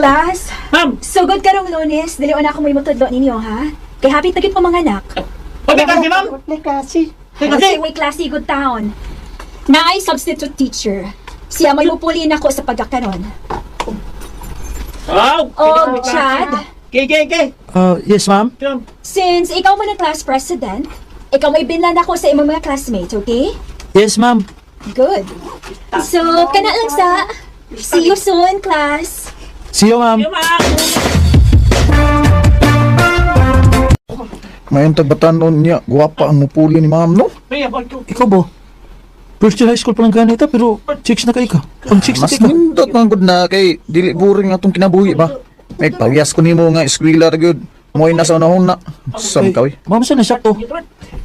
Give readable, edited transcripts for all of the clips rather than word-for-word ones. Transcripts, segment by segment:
Class, Ma'am! Sugod karong Lunes, dili na ako may mutudlo ninyo, ha? Kay hapit na gyud pa mga anak. Okay, kasi ma'am! May klase. Kasi way klase good town. Naay substitute teacher. Siya may mupuli nako sa pagkakaron. Wow! Og Chad, Okay, okay, okay. Yes, ma'am. Ma'am. Since ikaw man ang class president, ikaw may binlan ako sa imong mga classmates, okay? Yes, ma'am. Good. So, kana lang sa. See you soon, class. See you, ma'am. Sige, ma'am! Mayon tagbatanon niya, guwapa ang mupuli ni ma'am, no? May abot ko. Ikaw ba? First year high school pa lang ganita, pero chicks na kay ka. Ang chicks na Mas kay ka. nindot man gud na kay dili boring atong kinabuhi ba. May parehas ko nimo nga eskwela ra gyud. Mo'y nasa unahon na. Sam ka oy. Ma'am, saan na siya to?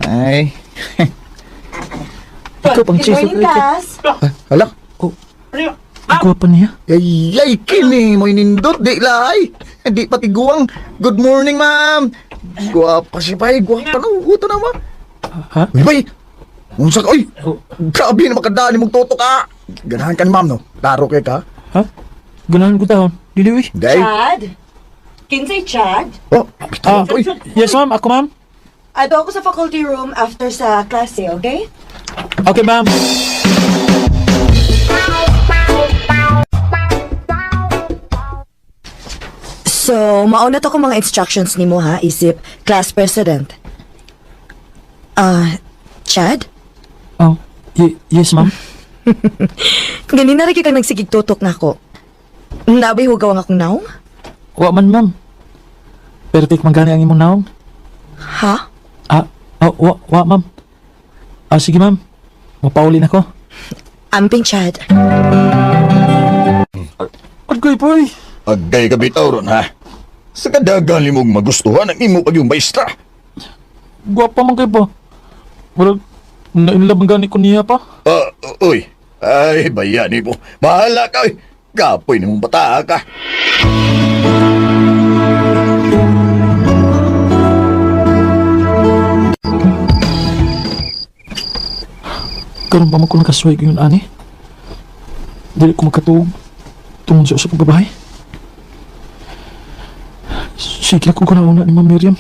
Ay. Ikaw pang Good chicks na morning, kay ka. class. Ah, hala. Oh, Ano? ang gwapa niya. Ay, ay, kini mo'y nindot di lay. Di pati guwang. Good morning, ma'am. Guwapa siya bay, guwapa no. Huto na ma. Ha? Uy, bay. Unsa ka oy? Oh. Grabe na makadaan nimong tutok ka. Ganahan ka ni ma'am no. Klaro kay ka. Ha? Ganahan ko taon. Dili, uy. Day. Chad? Kinsay Chad? Oh, Ah, oy. yes, ma'am. Ako, ma'am. Ato ako sa faculty room after sa klase, okay? Okay, ma'am. So, mauna to ko mga instructions nimo ha, isip class president. Ah, Chad? Oh, yes, ma'am. Ganina ra gyud kang nagsigig tutok nako. Nabay hugaw ang akong naong? Wa man, ma'am. Perfect man gani ang imong naong. Ha? Ah, oh, wa, ma'am. Ah, sige, ma'am. Mapauli na ko. Amping Chad. Agay, boy. Agay ka bitaw ron ha. Sa kadagan nimong magustuhan ang imo pag yung maestra. Gwapa man kay ba? Murag, nainlove man gani ko niya pa. Ah, uy. Ay, bayani mo. Bahala ka, uy. Kapoy nimong bata ka. Karon pa man ko nakasuway ko yun, ani. Dili ko makatuog tungod sa usap ng babae. Sige ako ko nauna ni Ma'am Miriam.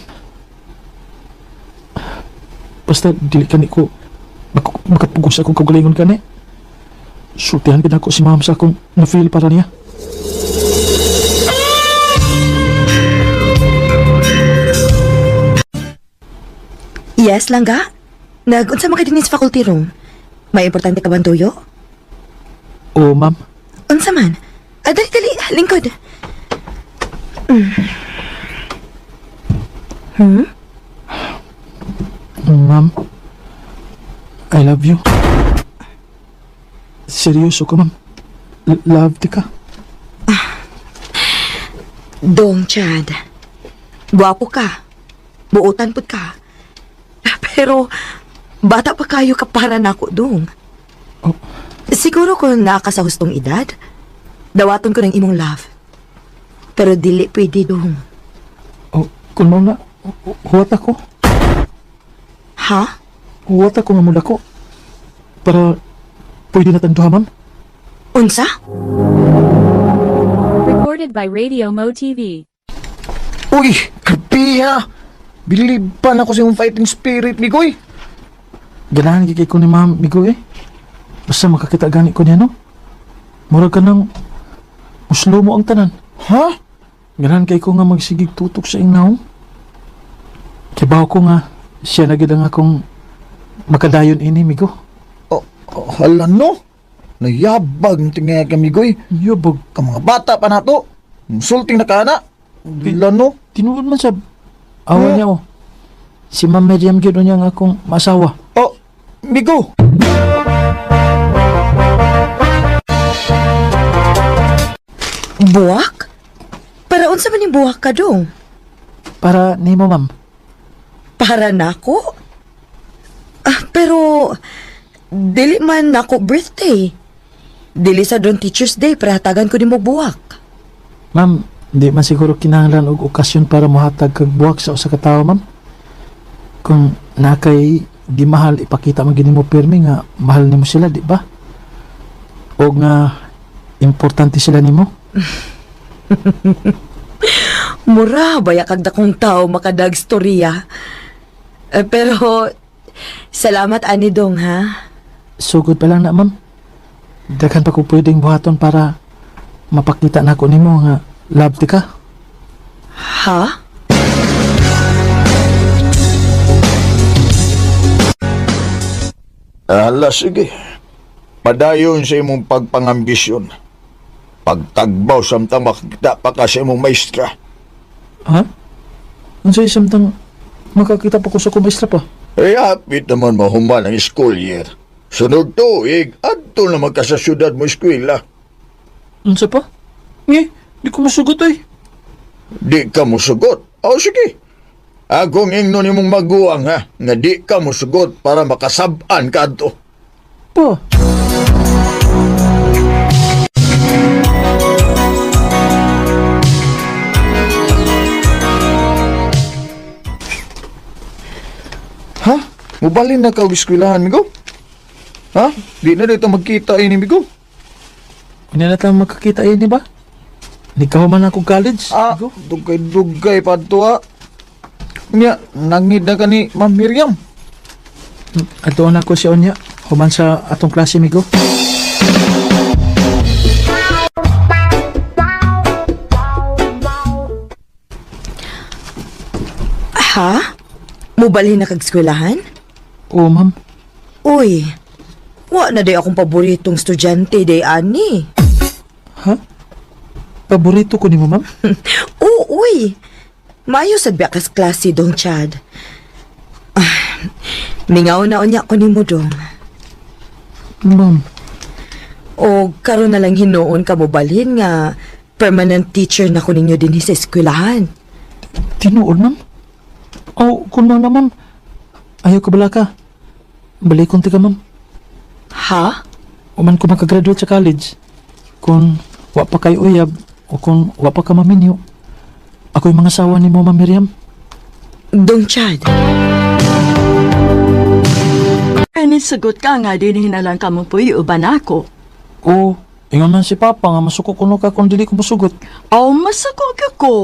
Basta dili kani ko makapugos akong kaugalingon kani. Sultihan gid ako si Ma'am sa akong na-feel para niya. Yes, langga? Nag-unsa man ka dinhi sa faculty room? May importante ka bang tuyo? Oo, ma'am. Unsa man? Ah, dali, dali, lingkod. Ma'am, I love you. Seryoso ka, ma'am. Love di ka. Dong, Chad. Gwapo ka. Buotan pud ka. Pero, bata pa kayo ka para nako, Dong. Oh. Siguro kung naa ka sa hustong edad, dawaton ko ng imong love. Pero dili pwede, Dong. Oh, kung mao na, huwat ako. Ha? Huwat ako nga mula ko. Para pwede na tanduha, ma'am. Unsa? Recorded by Radio Mo TV. Uy, grabe ha. Bilib pa na ko sa iyong fighting spirit, Migoy. Ganahan gid kay ko ni ma'am, Migo eh. Basta makakita gani ko niya, no? Murag ka nang muslo mo ang tanan. Ha? Ganahan kay ko nga magsigig tutok sa iyong naong. Kibaw ko nga, siya na gid ang akong makadayon ini, Migo. Oh, oh, hala no. Nayabag ng tingay ka, Migoy. Yabag. Ka mga bata pa na to. Insulting na ka na. Hala no. Tinuod man sa awa niya, oh. Si Ma'am Miriam gyud niya ang akong masawa. Oh, Migo. Buwak? Para unsa man yung buwak ka, Dong? Para nimo, ma'am. Para nako? Ah, pero dili man nako birthday. Dili sa doon Teacher's Day para hatagan ko nimo buwak. Ma'am, di man siguro kinahanglan og okasyon para mohatag kag buwak sa usa ka tawo, ma'am. Kung nakay di mahal ipakita man gini mo pirmi nga mahal nimo sila, di ba? O nga importante sila nimo. Mura baya kag dakong tao makadag storya. Eh, pero salamat ani dong ha. Sugod pa lang na, ma'am. Daghan pa ko pwedeng buhaton para mapakita na ako nimo nga love ti ka. Ha? Ala, sige. Padayon sa imong pagpangambisyon. Pagtagbaw samtang makakita pa ka sa imong maestra. Ha? Unsay samtang makakita pa ko sa kumaestra pa? Eh, hapit naman mahuman ang school year. Sunod tuig, adto naman ka sa syudad mo eskwela. Unsa pa? Ngi, di ko masugot ay. Di ka musugot. O sige. Akong ingnon nimong maguwang ha, nga di ka musugot para makasab-an ka adto. Pa. Ha? Mubalin na ka og eskwelahan, migo? Ha? Di na dito magkita ini, migo. Hindi na tayo magkakita eh, di ba? Nikaw man ako college. Ah, Migo. dugay-dugay pa to, ha? Nya, nangid na ka ni Ma'am Miriam. Ato na ko si Onya. Human sa atong klase, migo. Ha? Mubalhin na kag eskwelahan? Oo, ma'am. Uy. Wa na day akong paboritong estudyante day ani. Ha? Paborito ko nimo, ma'am? Oo, uy. Maayo sad ba kas klase dong Chad. Ah, mingaw na unya ko nimo dong. Ma'am, O karon na lang hinuon ka mo balhin nga permanent teacher na ko ninyo dinhi sa eskwelahan. tinuod, ma'am? Oh, kun ma'am na, ma'am. Ayaw ko bala ka. Balikon ti ka, ma'am. Ha? Uman ko makagraduate sa college. Kung wa pa kay uyab o kung wa pa ka maminyo, ako'y mga sawa ni mo, Ma'am Miriam. Dong Chad. Ay, sagot ka nga, din hinalang ka mo po uban ako. Oo, ingon man si Papa nga masuko kuno ka kung dili ko musugot. Aw, masakog ako.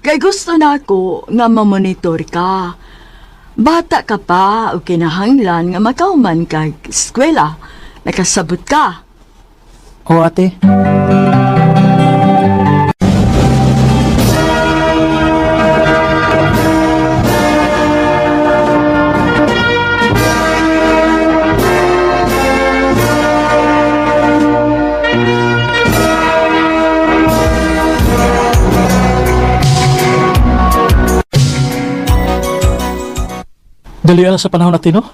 Kay gusto na ako nga mamonitor ka. Bata ka pa o kinahanglan nga makauman ka eskwela. Nakasabot ka. Oo, ate. Dali ala sa panahon natin, no?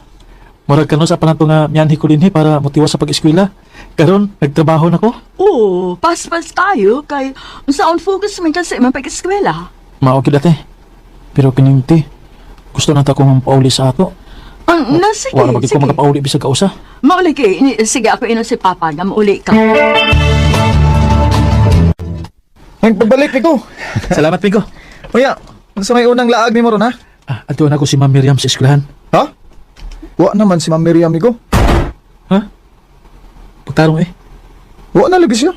Murag kano sa panahon nga mianhi ko dinhi para motiwa sa pag-eskwela. Karon nagtrabaho na ko. Oo, paspas tayo kay unsaon focus man kasi man pag-eskwela. Mao gyud ate. Pero kining ti, gusto na ta kong pauli sa ato. Ang na sige, Wala ba gid ko sige. makapauli bisag kausa. Mauli kay sige ako ino si Papa nga mauli ka. Ang pagbalik, migo. Salamat, Migo. Uya, unsa may unang laag nimo ron, ha? Ah, adto na ko si Ma'am Miriam sa eskwelahan. Ha? Wa naman si Ma'am Miriam, migo. Ha? Pagtarong eh. Wa na lagi siya.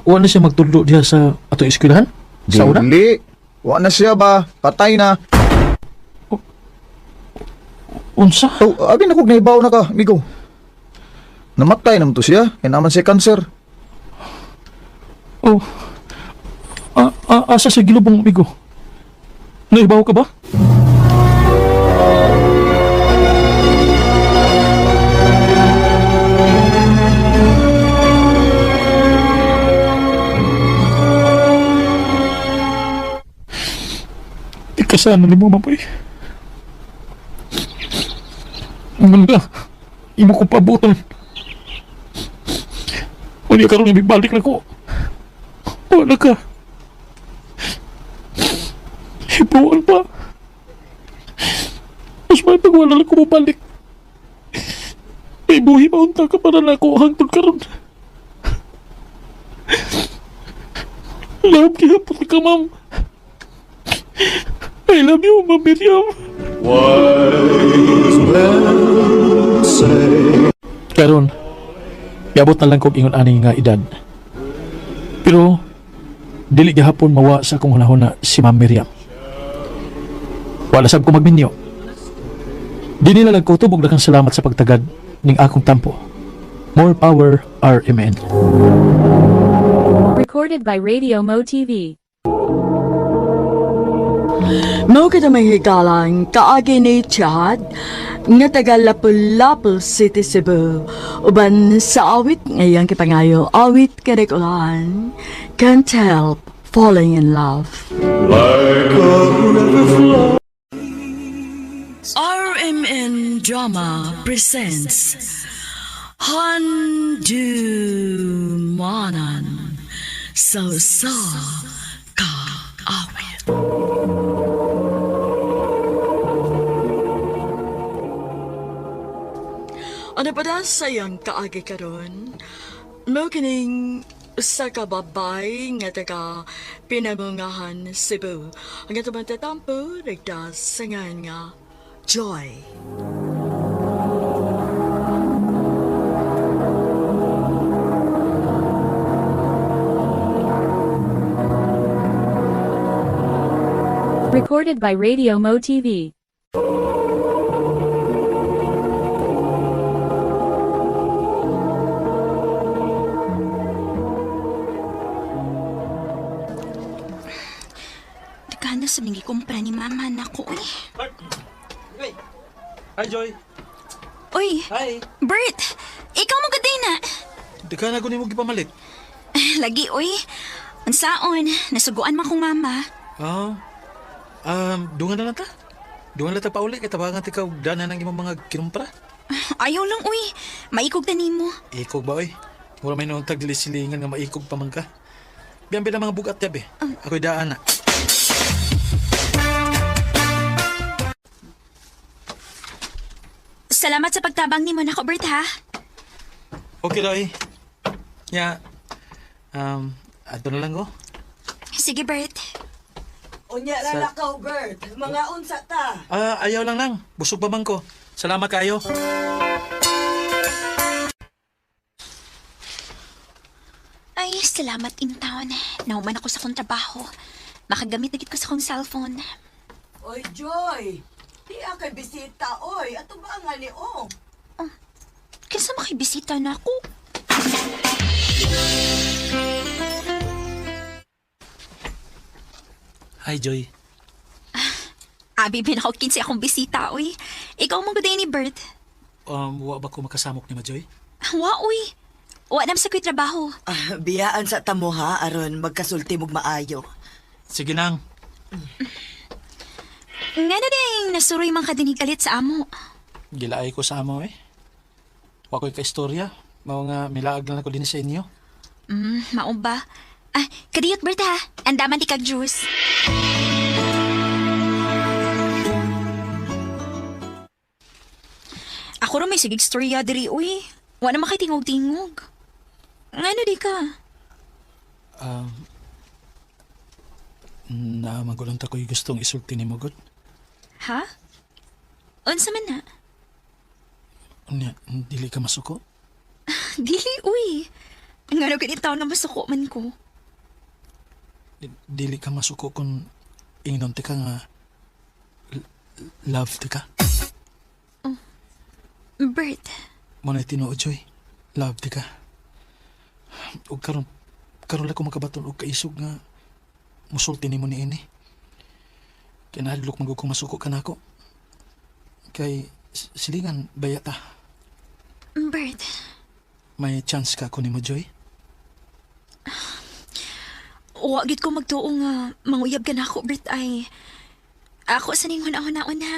Wala siya magtudlo diha sa atong eskwelahan? Sa una? Dili. Wa na siya ba? Patay na. Unsa? Oh, abi na kog nahibaw na ka, amigo. Namatay naman to siya. Kaya naman siya cancer. Oh. Asa sa gilubong, amigo? Naibaw ka ba? Ikasana ni mo, mapoy. Manda, imo ko pabuton. Unya karon ibalik na ko. Wala ka. Hibuan pa. Mas may pag wala lang kumabalik. May buhi maunta ka para na ako hangtod karon. Love gihapon ka, ma'am. I love you, Ma'am Miriam. Karon, yabot na lang kog ingon ani nga edad. Pero, Dili gihapon mawa sa akong hunahuna si Ma'am Miriam. Wala sab ko magminyo. Di nila lang ko tubog daghang salamat sa pagtagad ning akong tampo. More power, RMN. Recorded by Radio Mo TV. Mao kita may higalang kaagi ni Chad nga taga Lapu-Lapu City, Cebu. Uban sa awit ngayang kipangayo, awit kadekulan, Can't Help Falling in Love. RMN Drama presents Handu Manan So Sa Ka Awit. Ano pa na sayang kaagi karon? Mao kining usa ka babay nga taga Pinamungahan, Cebu. Ang atong tatampo nagdasangan nga Joy. Recorded by Radio Mo TV. Daghan na sa nang gikumpra ni mama nako eh. Hi, Joy. Uy, Hi. Bert! Ikaw mo gaday na. Di ka na mo gipamalit. Lagi, uy. Unsaon, nasuguan man kong mama. Ah. Dungan na lang ta. Dungan lang ta pauli kay tabangan ti ka og dana ng imong mga kinumpra. Ayaw lang, uy. Maikog na nimo. Ikog ba oy? Mura may noong tagdili silingan nga maikog pa man ka. Biyan bilang mga bugat yabi. Ako'y daan na. Salamat sa pagtabang nimo nako, Bert, ha? Okay daw Ya. Ato na lang ko. Sige, Bert. Unya ra na ka, Bert. Mga unsa ta. Ah, ayaw lang lang. Busog pa man ko. Salamat kayo. Ay, salamat in town. Nauman ako sa akong trabaho. Makagamit na gid ko sa akong cellphone. Oy, Joy. Di kay bisita, oy. Ato ba nga ni oh? Kinsa makibisita na ako? Hi, Joy. Abi, bin ako kinsi akong bisita, uy. Ikaw mo gaday ni Bert. Wa ba ko makasamok ni Ma Joy? Wa, uy. Wa nam sa ko'y trabaho. Ah, biyaan sa tamo ha, aron magkasulti mog maayo. Sige nang. Nga na ding, nasuroy man ka din kalit sa amo. Gilaay ko sa amo eh. Wa ko'y kaistorya. Mao nga milaag lang ako din sa inyo. Mao ba? Ah, kadiyot Bert ha. Andaman di kag juice. Ako ro may sigig storya diri uy. Wa na makitingog-tingog. Ngano di ka? Na magulang ta ko'y gustong isulti ni Mogod. Ha? Unsa man na? Unya, dili ka masuko. Dili uy. Ngano gid taon nga masuko man ko. Dili ka masuko kung ingnon ti ka nga love ti ka. Bert, Mo na tinuod, Joy. Love ti ka. Ug karon karon lang ko makabaton og kaisog nga musulti nimo niini. Kay nahadlok man gud kung masuko ka nako. Kay silingan baya ta. Bert. May chance ka ko nimo, Joy. Wa gid ko magtuo nga manguyab ka nako Bert ay. Ako sa ning huna-hunaon ha.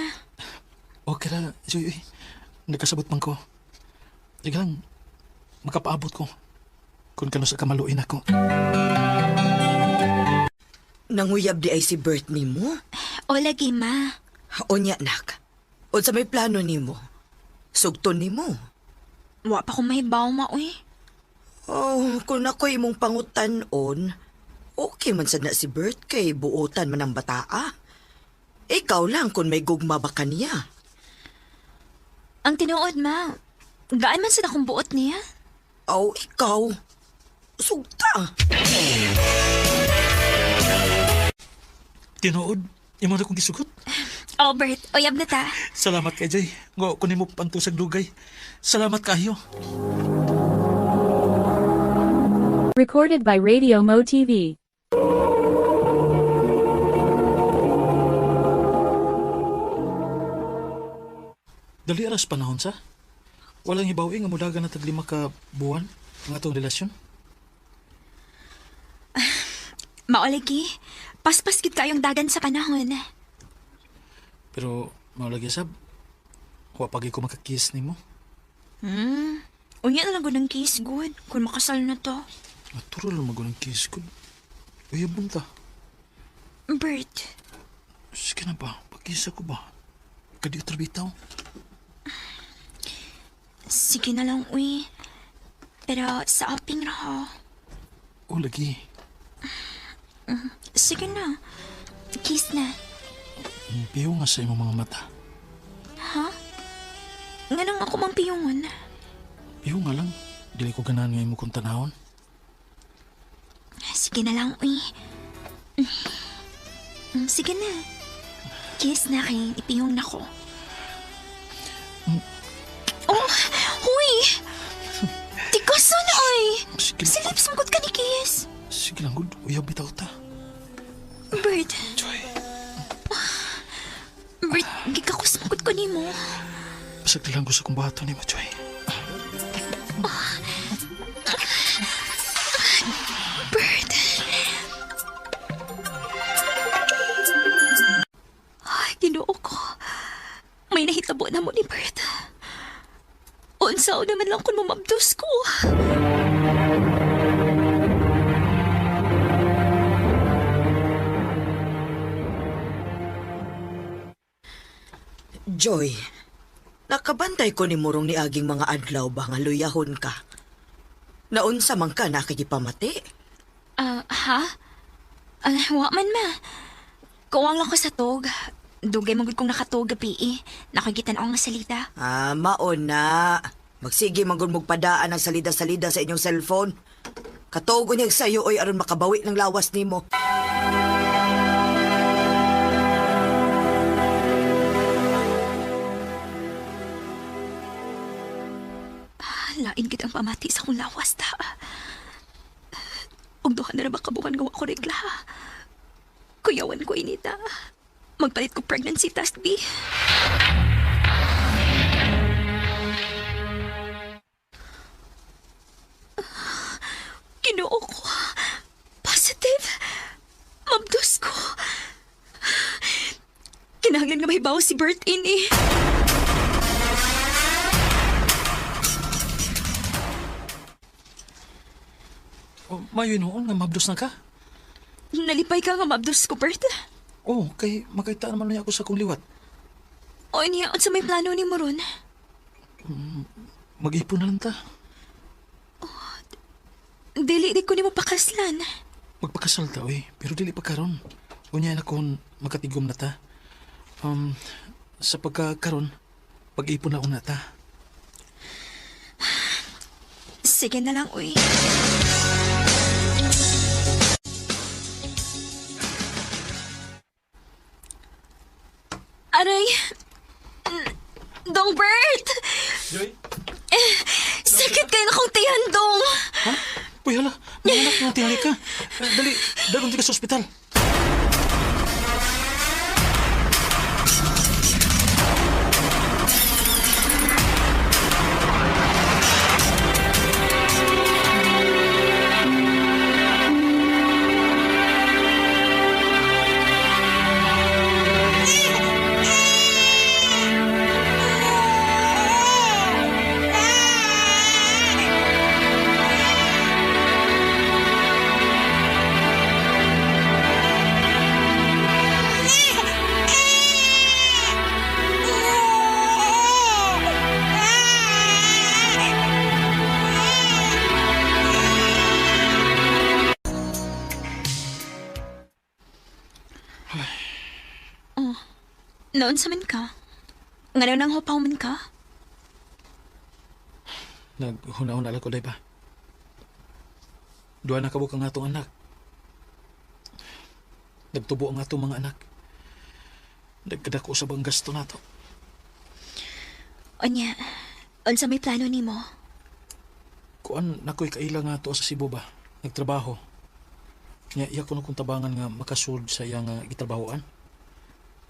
Okay ra, Joy. Uy. Nakasabot man ko. Sige lang, makapaabot ko. Kung kano sa kamaluin ako. Nanguyab di ay si Bert nimo? O lagi ma. Unya nak. Unsa may plano nimo? Sugton nimo. Wa pa ko mahibaw ma uy. Oh, kung ako'y imong pangutan-on, okay man sad na si Bert kay buotan man ang bataa. Ikaw lang kung may gugma ba kaniya. Ang tinuod ma. Gaan man sad akong buot niya. Aw, ikaw. Sugta. Tinuod, imo na kong gisugot. Albert, uyab na ta. Salamat kay Joy. Ngo, kunin mo pantusag dugay. Salamat kayo. Recorded by Radio Mo TV. Dali aras panahon sa. Walang hibawi nga mudagan na tag 5 ka buwan ang atong relasyon. Maolagi, paspas gid kayong dagan sa panahon. Pero maulagi sab. Wa pagi ko makakiss nimo. Unya na lang gud ang kiss, good. Kung makasal na to. Natural lang magunang kiss ko. Uyab ta. Bert, Sige na ba? Pag-kiss ako ba? Kadi bitaw. sige na lang, uy. Pero sa aping ra ho. O lagi. Sige na. Kiss na. Piyo nga sa imong mga mata. Nganong ako mang piyungon? Piyo nga lang. Dili ko ganahan nga imo kong tanahon. Sige na lang, uy. Sige na. Kiss na kay ipiyong na ko. Oh, huy! Tikasan, oy! Sige, Sa lips mo ka ni kiss. sige lang, good. Uyab bitaw ta. Bert, Joy, Bert, gikakus mo ko nimo. pasag lang ko sa kong bato nimo, Joy. Bert. Ay, Ginoo ko. May nahitabo na mo ni Bert. Unsa naman lang kung mamabdos ko. Joy, nakabantay ko ni Murong ni aging mga adlaw ba nga luyahon ka? Naunsa man ka nakikipamati? Ah, ha? Ah, wa man ma. Kuwang lang ko sa tog. Dugay man gud kong nakatog gabi eh. Nakagitan ako nga salita. Ah, maon na. Magsige man gud padaan ang salida-salida sa inyong cellphone. Katugo niya sa'yo oy aron makabawi ng lawas nimo. Lain gid ang pamati sa akong lawas ta. Ug duha na ra ba kabukan nga wa ko regla. Kuyawan ko inita. Magpalit ko pregnancy test B. Ginoo ko. Positive. Mabdos ko. Kinahanglan nga mahibaw si Bert ini. O, mayo noon nga mabdos na ka. Nalipay ka nga mabdos ko, Bert. Oh, kay makita naman niya ako sa kong liwat. O niya, unsa may plano ni mo ron? Mag-ipon na lang ta. Dili, di ko nimo pakaslan. Magpakasal ta, oy. Pero dili pa karon. Unya na kon makatigom na ta. Um, sa pagkakaron, pag-ipon na una ta. Sige na lang, uy. Aray! Dong Bert! Joy? Sakit kayo na kong tiyan, Dong! Ha? Uy, hala. Mga anak, nga tingali ka. Eh, dali, dagon ka sa ospital. Noon sa man ka? Ngano nang hupaw man ka? Naghuna-huna lang ko, day ba? Duha na kabuk ang atong anak. Nagtubo ang atong mga anak. Nagkadako sa bang gasto nato. Unya, unsa may plano nimo? Kuan nakoy kaila nga to sa Cebu ba? Nagtrabaho. Nya iya ko na kung tabangan nga makasulod sa iya nga gitrabahoan.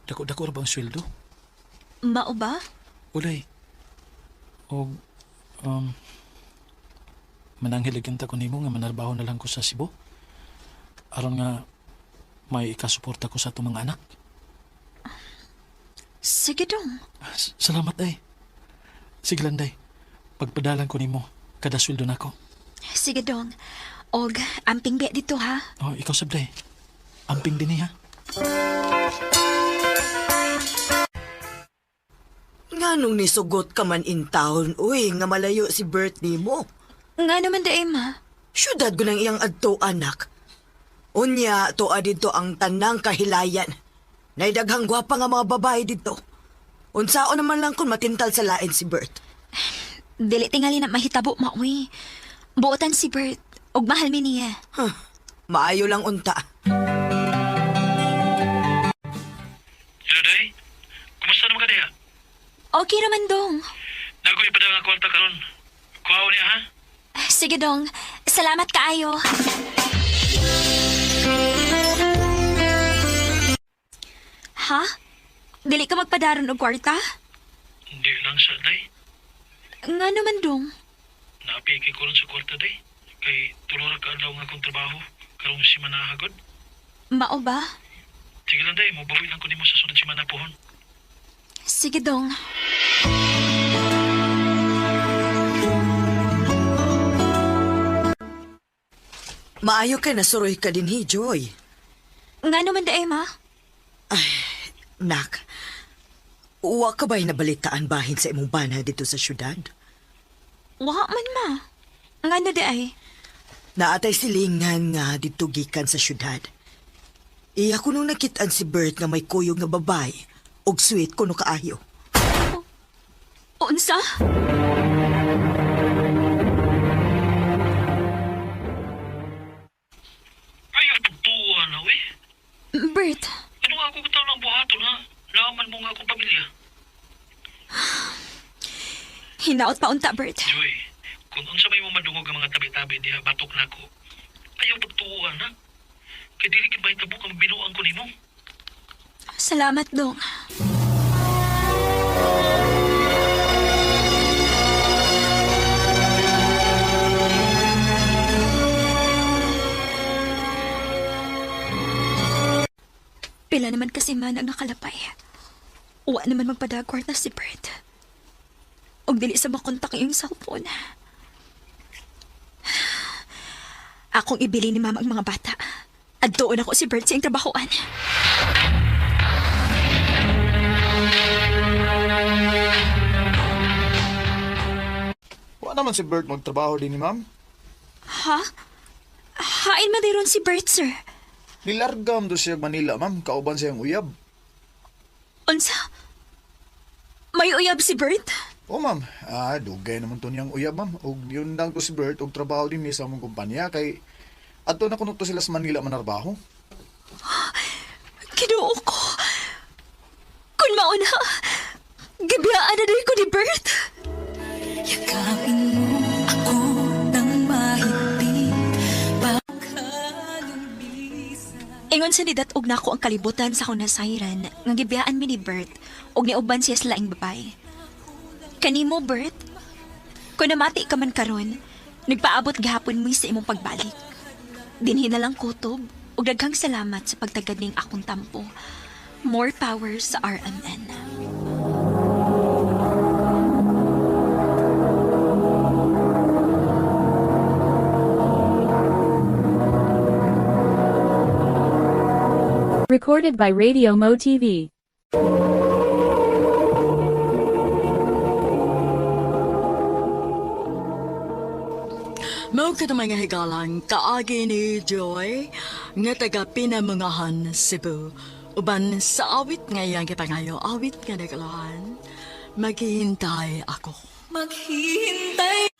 Dako-dako ra bang sweldo? Mao ba? Ulay. Og mananghilig ta ko nimo nga manarbaho na lang ko sa Cebu. Aron nga may ikasuporta ko sa atong mga anak. Sige dong. Salamat ay. Sige lang day. Pagpadalan ko nimo kada sweldo nako. Sige dong. Og amping biya dito ha. Oh, ikaw sabday. Amping din ha. Nga nung nisugot ka man in town, uy, nga malayo si Bert nimo. Nga naman da ma. Syudad ko nang iyang adto, anak. Unya, tuwa dito ang tanang kahilayan. Naidaghang gwapa nga mga babae dito. Unsao naman lang kung matintal sa lain si Bert. Dili tingali na mahitabo maoy. Buotan si Bert. Og mahal mi niya. Huh, maayo lang unta. Hello, Day. Kumusta naman ka diha? Okay raman dong. Nagoy pa nga kwarta karon. Kuhaw niya ha? Sige dong. Salamat kaayo. Ha? Dili ka magpadaron og kwarta? Hindi lang sa day. Nga naman dong. Naapiki ko ron sa kwarta day. Kay tulora ka adlaw nga akong trabaho karong simana hagod. Mao ba? Sige lang day, mobawi lang ko nimo sa sunod simana pohon. Sige dong. Maayo ka nasuroy ka din, hi, Joy. Nga naman da ma. Nak, uwa ka ba'y nabalitaan bahin sa imong bana dito sa syudad? Wa man ma. Nga na di ay. Naatay silingan nga dito gikan sa syudad. Iya ko nung nakitaan si Bert nga may kuyog nga babae og sweet kuno kaayo. Unsa? Ay, ang pagtuwa na, we. Bert, Ano nga ako kataon ng buhaton, ha? Laman mo nga akong pamilya. hinaot pa unta Bert. Joy, kung unsa may mo madungog ang mga tabi-tabi diha, batok na ako. Ayaw pagtuwa na. Kay dili gid mahitabo kang binuang ko nimo. Salamat dong. Pila naman kasi man ang nakalapay. Wa naman magpadagwar na si Bert. Og dili sa makontak ang iyong cellphone. Akong ibili ni mama ang mga bata. At doon ako si Bert sa iyang trabahoan. Wa naman si Bert magtrabaho din ni ma'am. Ha? Hain man ron si Bert, sir. Nilargam do siya Manila, ma'am. Kauban siyang uyab. Unsa? May uyab si Bert? O ma'am, dugay naman to niyang uyab, ma'am. Og yun lang to si Bert og trabaho din niya sa among kumpanya kay adto na kuno to sila sa Manila manarbaho. Kinuo ko. Kung mauna, gibiyaan na din ko ni Bert. Yakapin mo ako ng mahigpit. Ingon sa nidat-og nako ang kalibutan sa akong nasayran nga gibiyaan mi ni Bert og niuban siya sa laing babae. Kanimo Bert, kung namati ka man karon, nagpaabot gihapon mo sa imong pagbalik. Dinhi na lang kutob ug daghang salamat sa pagtagad ning akong tampo. More power sa RMN. Recorded by Radio Mo TV. Mao ka mga higalang kaagi ni Joy nga taga Pinamungahan, Cebu. Uban sa awit nga iyang gipangayo, awit nga nagalahan, maghihintay ako. Maghihintay.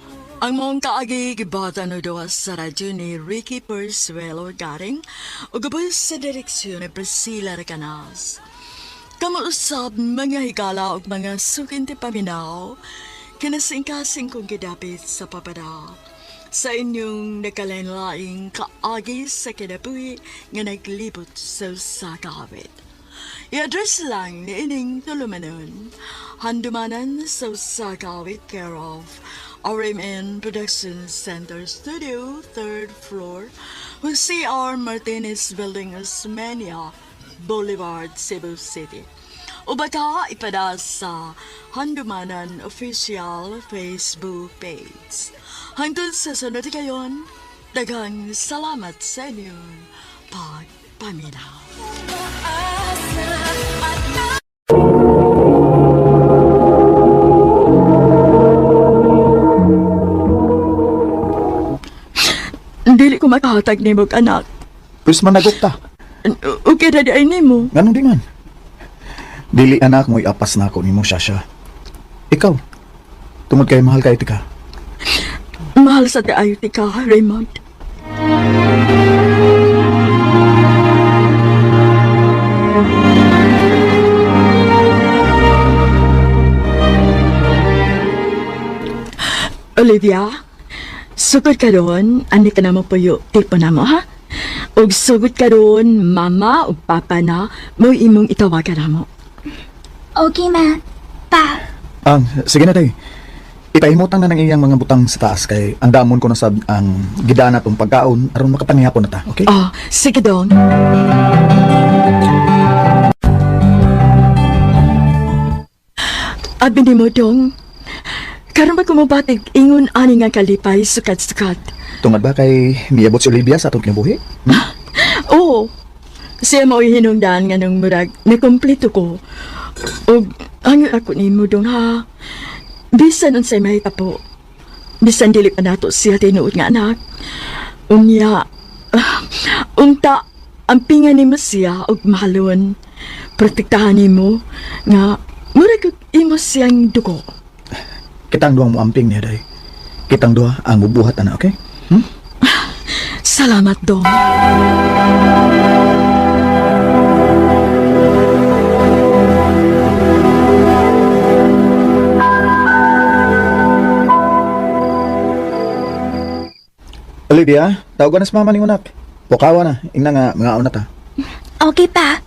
Ang mong kaagi gibata no duwa sa radyo ni Ricky Persuelo Garing ug gabay sa direksyon ni Priscilla Recanas. Kamo usab mga higala ug mga sukin ti paminaw, kinasingkasing kong gidapit sa papada. Sa inyong nakalain-laing kaagi sa kinabuhi nga naglibot sa usa ka awit. I-address lang ni ining tulumanon. Handumanan sa usa ka awit care of RMN Production Center Studio, 3rd floor, Jose R. Martinez Building, Osmeña Boulevard, Cebu City. O baka ipada sa Handumanan Official Facebook page. Hangtod sa sunod kayon, daghang salamat sa inyong pagpaminaw. Dili ko makahatag nimo anak. Pwes man nagukta. Okay na di ay nimo. Nganong di man? Dili anak mo iapas na ako nimo Shasha. Ikaw, tungod kay mahal kay tika. Mahal sa kaayo ti ka, Raymond. Olivia, sugod ka doon, ani ka na mo puyo, tipo na mo, ha? Ug sugod ka doon, mama ug papa na, mo imong itawagan na mo. Okay, ma. Pa. Ang, sige na tay. Ipahimutang na ng iyang mga butang sa taas kay ang damon ko na sab ang gidana tong pagkaon aron makapangihapon na ta, okay? Oh, sige dong. Abi ni mo dong. Karon ba kumubatig ingon ani nga kalipay sukat-sukat? Tungod ba kay miabot si Olivia sa atong kinabuhi? Oo. Siya mo hinungdan nga nung murag nakumpleto ko. Og ang ako nimo dong ha. Bisan unsay mahitabo. Bisan dili pa nato siya tinuod nga anak. Unya, unta ang pinga nimo siya og mahalon. Protektahan nimo nga murag og imo siyang dugo. Kitang duha mo amping niya day. Kitang duha ang mubuhat ana, okay? Salamat dong. Olivia, tawagan na sa mama ni anak. Pukawa na, ingna nga mga una ta. Okay, pa.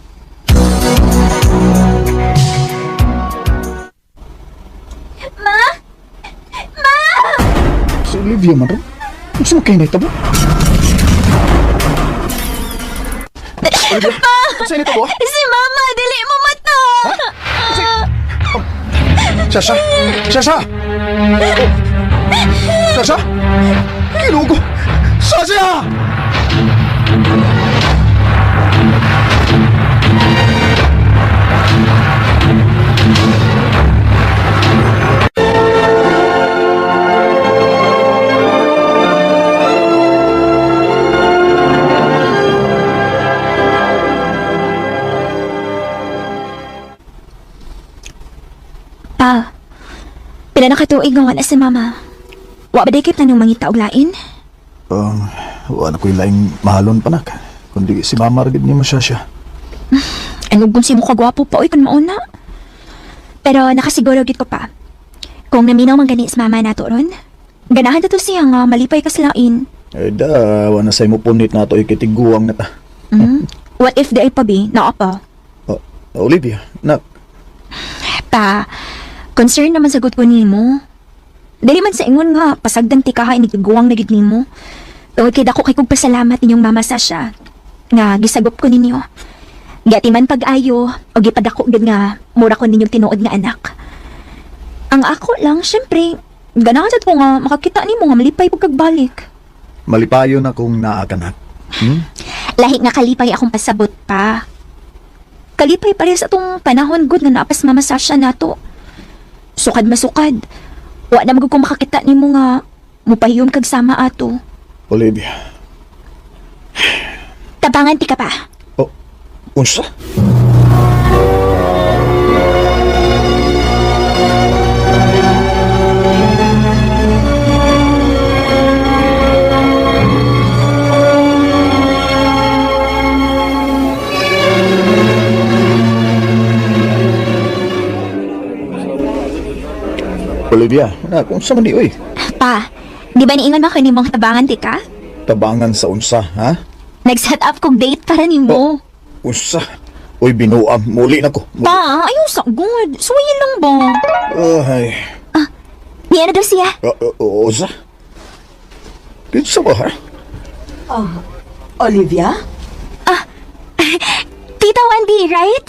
Ma? Si Olivia man ron. Unsa man kay nahitabo? Olivia, unsa nahitabo? Si mama, dili mo mata! Sasha! Sasha! Oh. Sasha! Kinugo! Sasha! Pa, pila na katuig nga wala si mama. Wa ba day kay planong mangita og lain? Wala ko'y laing mahalon panak. Kundi si mama ra gid niya mo Sasha. Ang ugong si mukha gwapo pa oy kun mauna. Pero nakasiguro gid ko pa. Kung naminaw man gani si mama nato ron, ganahan ta to siya nga malipay ka sa lain. Eh da, wala sa imo punit na to ikitiguang na ta. Mm? What if di ay pabi, naa pa? Oh, Olivia, nak, Pa, concern naman sagot ko nimo. Dili man sa ingon nga, pasagdan ti kaha inigiguang na gid nimo. Tungod kay dako kay kog pasalamat ninyong mama Sasha nga gisagop ko ninyo. Gati man pag-ayo o gipadako gid nga mura ko ninyong tinuod nga anak. Ang ako lang, syempre, ganahan sad ko nga makakita nimo nga malipay pug kagbalik. malipayo na kung naa ka nak. Hmm? Lahi nga kalipay akong pasabot pa. Kalipay parehas atong panahon good nga naapas mama Sasha nato. Sukad masukad. Wa na magud ko makakita nimo nga mupahiyom kag sama ato. Olivia. Tabangan ti ka pa. Oh, unsa? Olivia, na kung sa man di oy. Pa, di ba niingon man ko nimong tabangan ti ka? Tabangan sa unsa, ha? Nag-set up kog date para nimo. Unsa? Uy, binuam. Muli na ko. Muli. Pa, ayaw sa good. Suwayin lang ba? Ay. Niya na daw siya. Unsa? Kinsa ba, ha? Olivia? Tita Wendy, right?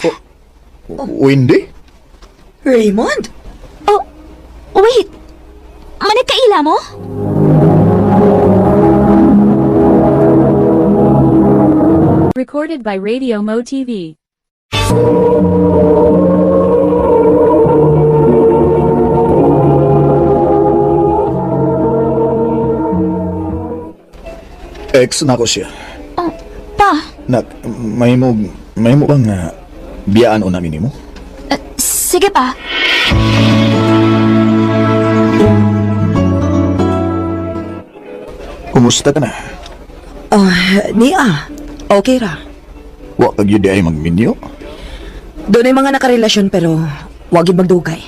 Wendy? Raymond? Oh, wait. Managkaila mo? Recorded by Radio Mo TV. Ex na ko siya. Oh, pa, Nak, may mo, bang biyaan o namin nimo? sige pa. Kumusta ka na? Ah, niya. Okay ra. Wa kag yun di ay magminyo? Doon ay mga nakarelasyon pero wag yun magdugay.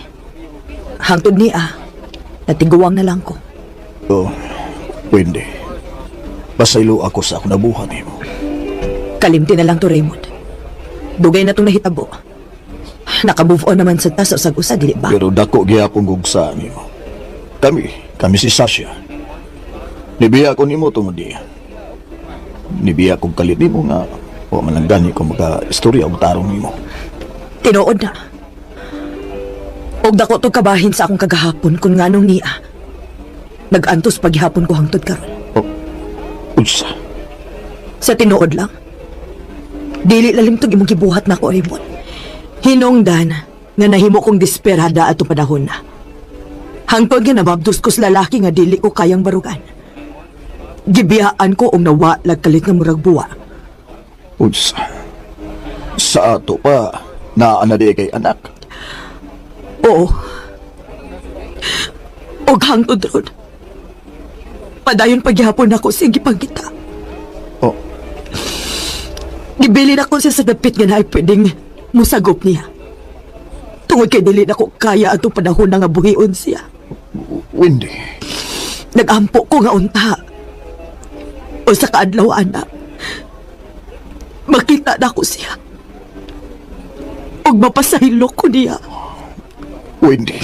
Hangtod niya, natiguwang na lang ko. Oh, Wendy. Pasaylo ako sa akong nabuhat nimo. Kalimti na lang to, Raymond. Dugay na itong nahitabo. Naka-move on naman sa tas sa usa dili ba? Pero dako gihapon kog sa nimo. Kami si Sasha. Nibiya ko nimo tungod diya. Nibiya kog kalit nimo nga wa man lang gani ko maka istorya og tarong nimo. Tinuod na. Og dako tog kabahin sa akong kagahapon kung nganong niya. Nag-antos paghihapon ko hangtod karon. Oh, unsa? Sa tinuod lang. Dili lalim tog imong gibuhat nako, Raymond. Hinungdan nga nahimo kong desperada atong panahon na. Hangtod nga nababdos ko sa lalaki nga dili ko kayang barugan. Gibiyaan ko og nawa lagkalit nga murag buwa. Unsa? Sa ato pa naa na di kay anak. Oo. Og hangtod ron. Padayon paghihapon ako sige pangita. Oh, Gibilin ako siya sa dapit nga naay pwedeng musagop niya. Tungod kay dili na ko kaya atong panahon na nga buhion siya. Wendy. Nagampo ko nga unta. O sa kaadlaw, anak. Makita na ko siya. Og mapasahilo ko niya. Wendy.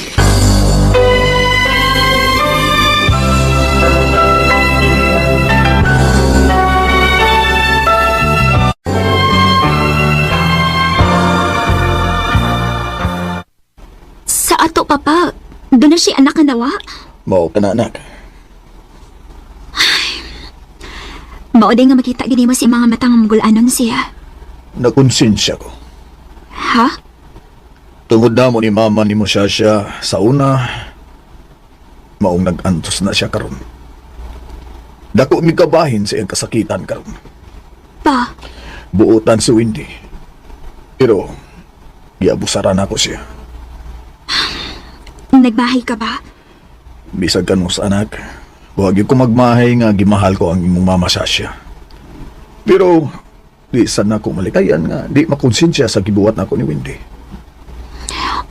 Sa ato, papa, doon na siya anak nga nawa. Mao ka na anak. Mao day nga makita gini mo sa mga matang mugulanon siya. Nakonsensya ko. Ha? Tungod na mo ni mama ni mo siya siya sa una, maong nag-antos na siya karon. Dako mi kabahin sa iyang kasakitan karon. Pa, Buotan si Wendy. Pero, giabusaran ako siya. nagbahay ka ba? Bisag kanus anak, huwag ko magmahay nga gimahal ko ang imong mama Sasha. Pero, di sana ko malikayan nga, di makonsensya sa gibuhat nako ni Wendy.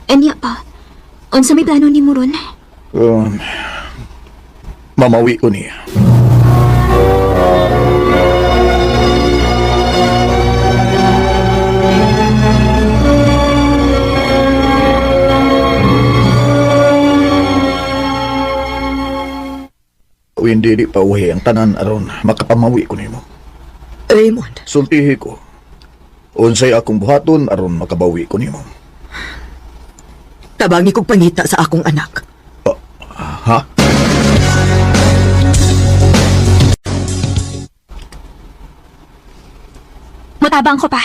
Anya pa, unsa may plano ni mo ron? Um, mamawi ko niya. Hindi di pa uwi ang tanan aron makapamawi ko nimo. Raymond, Sultihi ko. Unsay akong buhaton aron makabawi ko nimo. tabangi kog pangita sa akong anak. Ha? Mutabang ko pa.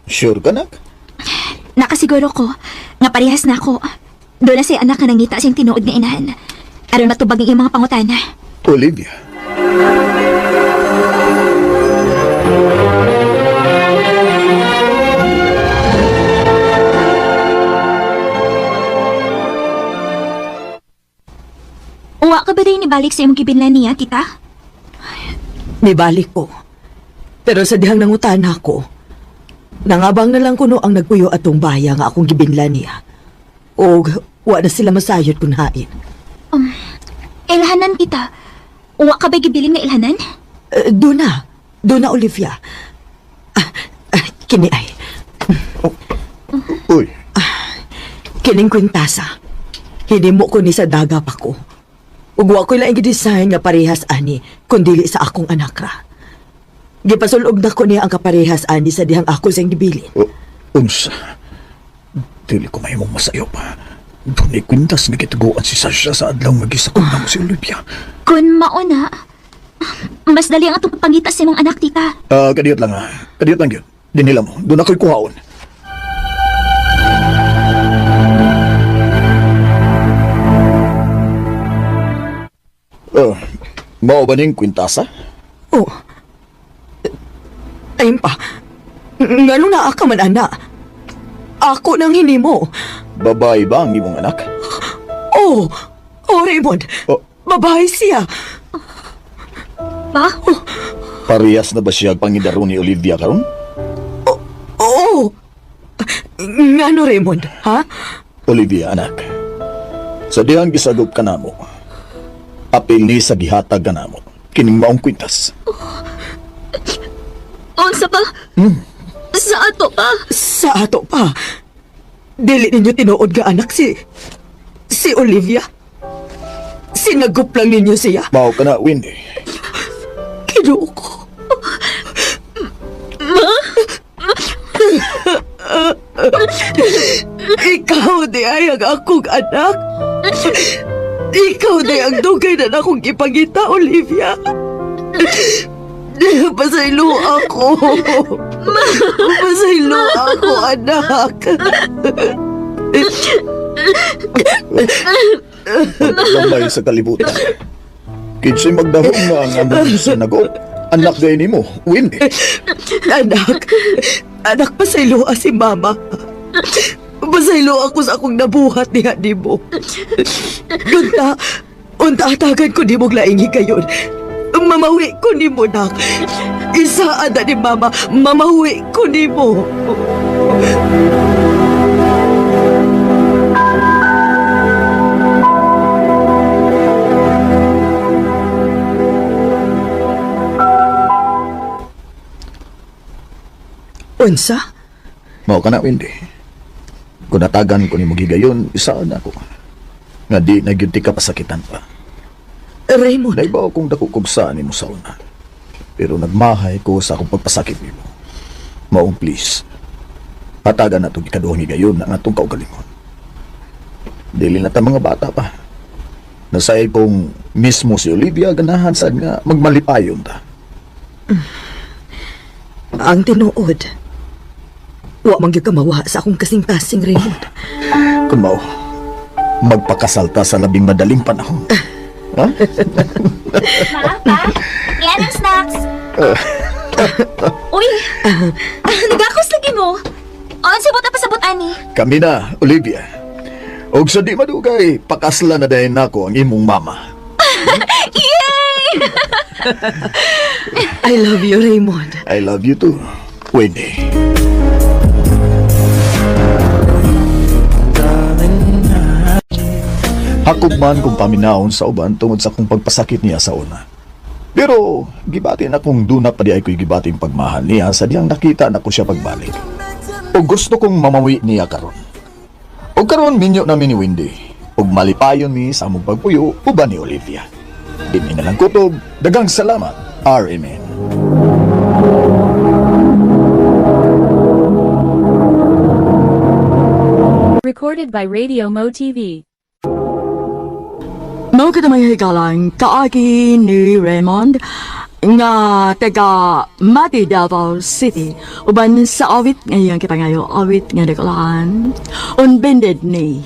Sure ka nak? Nakasiguro ko nga parehas na ako. Doon na siya anak nga nangita siyang tinuod nga inahan. Aron matubag ang iyang mga pangutana. Olivia. Uwa ka ba din ibalik sa imong gibinlan niya, tita? Nibalik ko. Pero sa dihang nangutana ko, nangabang na lang kuno ang nagpuyo atong baya nga akong gibinla niya. O wa na sila masayod kun hain. Ilhanan kita. Uwa ka ba'y gibilin nga ilhanan? Duna. Duna, Olivia. Kini ay. Uy, Kining kwintasa. Hinimo ko ni sa daga pa ko. Ug wa ko'y laing gidesign nga parehas ani, kundili sa akong anak ra. Gipasulog na ko niya ang kaparehas ani sa dihang ako siyang gibilin. Unsa. Dili ko mahimong masayop. Dunay kwintas nga gituguan si Sasha sa adlaw nga gisakop na mo si Olivia. Kun mauna, mas dali ang atong pangita sa imong anak, tita. Kadiyot lang ha. Kadiyot lang yun. Dinila mo. Doon ako'y kuhaon. Mao ba ning kwintasa? Oh. Ayun pa. Ngano na ka man, ana? Ako nang hinimo. Babae ba ang imong anak? Oh. Oh, Raymond. Oh. Babae siya. Pa? Parehas na ba siya pangidaro ni Olivia karon? Oo. Ngano, Raymond? Ha? Olivia, anak. Sa dihang gisagop ka namo, apil ni sa gihatag ka namo, kining maong kwintas. Unsa pa? Sa ato pa? Sa ato pa. Dili ninyo tinuod nga anak si Olivia. Sinagup lang ninyo siya. Mao ka na, Wendy. Kinuo ko. Ma? Ikaw di ay ang akong anak. Ikaw di ang dugay na akong ipangita, Olivia. Pasaylo ako. Pasaylo ako, anak. Pagkagamay sa kalibutan. Kinsay magdahom nga ang among sinagop, anak gay nimo, Wendy. Anak, anak, pasaylo si mama. Pasaylo ako sa akong nabuhat niya nimo. Unta, unta atagan ko nimo laing higayon. Mamawi ko nimo, nak. Isa ada ni mama, mamawi ko nimo. Unsa? Mao ka na, Wendy. Kung natagan ko nimo gigayon, isaan ako. Nga di na gyud ti ka pasakitan pa. Raymond, Naibaw kong dako kog sa nimo sa una. Pero nagmahay ko sa akong pagpasakit nimo. Maong please. Hatagan na itong ikaduhang higayon ang atong kaugalingon. Dili na ta mga bata pa. Nasay kong mismo si Olivia ganahan sad nga magmalipayon ta. Ang tinuod. Wa man gyud ka mawa sa akong kasing-kasing, Raymond. Kung mao, magpakasal ta sa labing madaling panahon. Ha? Ma, pa? Yan ang snacks. Uy, nagakos lagi mo. On sa buta pasabot ani. Kami na, Olivia. Og sa di madugay, pakasla na dayon nako ang imong mama. Yay! I love you, Raymond. I love you too, Wendy. Hakog man kung paminahon sa uban tungod sa kong pagpasakit niya sa una. Pero gibati na kung duna pa di ay ko'y gibati ang pagmahal niya sa diyang nakita na ko siya pagbalik. O gusto kong mamawi niya karon. O karon minyo namin ni Wendy. Ug malipayon mi sa among pagpuyo uban ni Olivia. Di mi na lang kutob. Dagang salamat, RMN. Recorded by Radio Mo TV. Mao kita may higalang kaagi ni Raymond nga taga Mati Davao City uban sa awit ngayong kipangayo awit nga nagulahan On Bended Knee.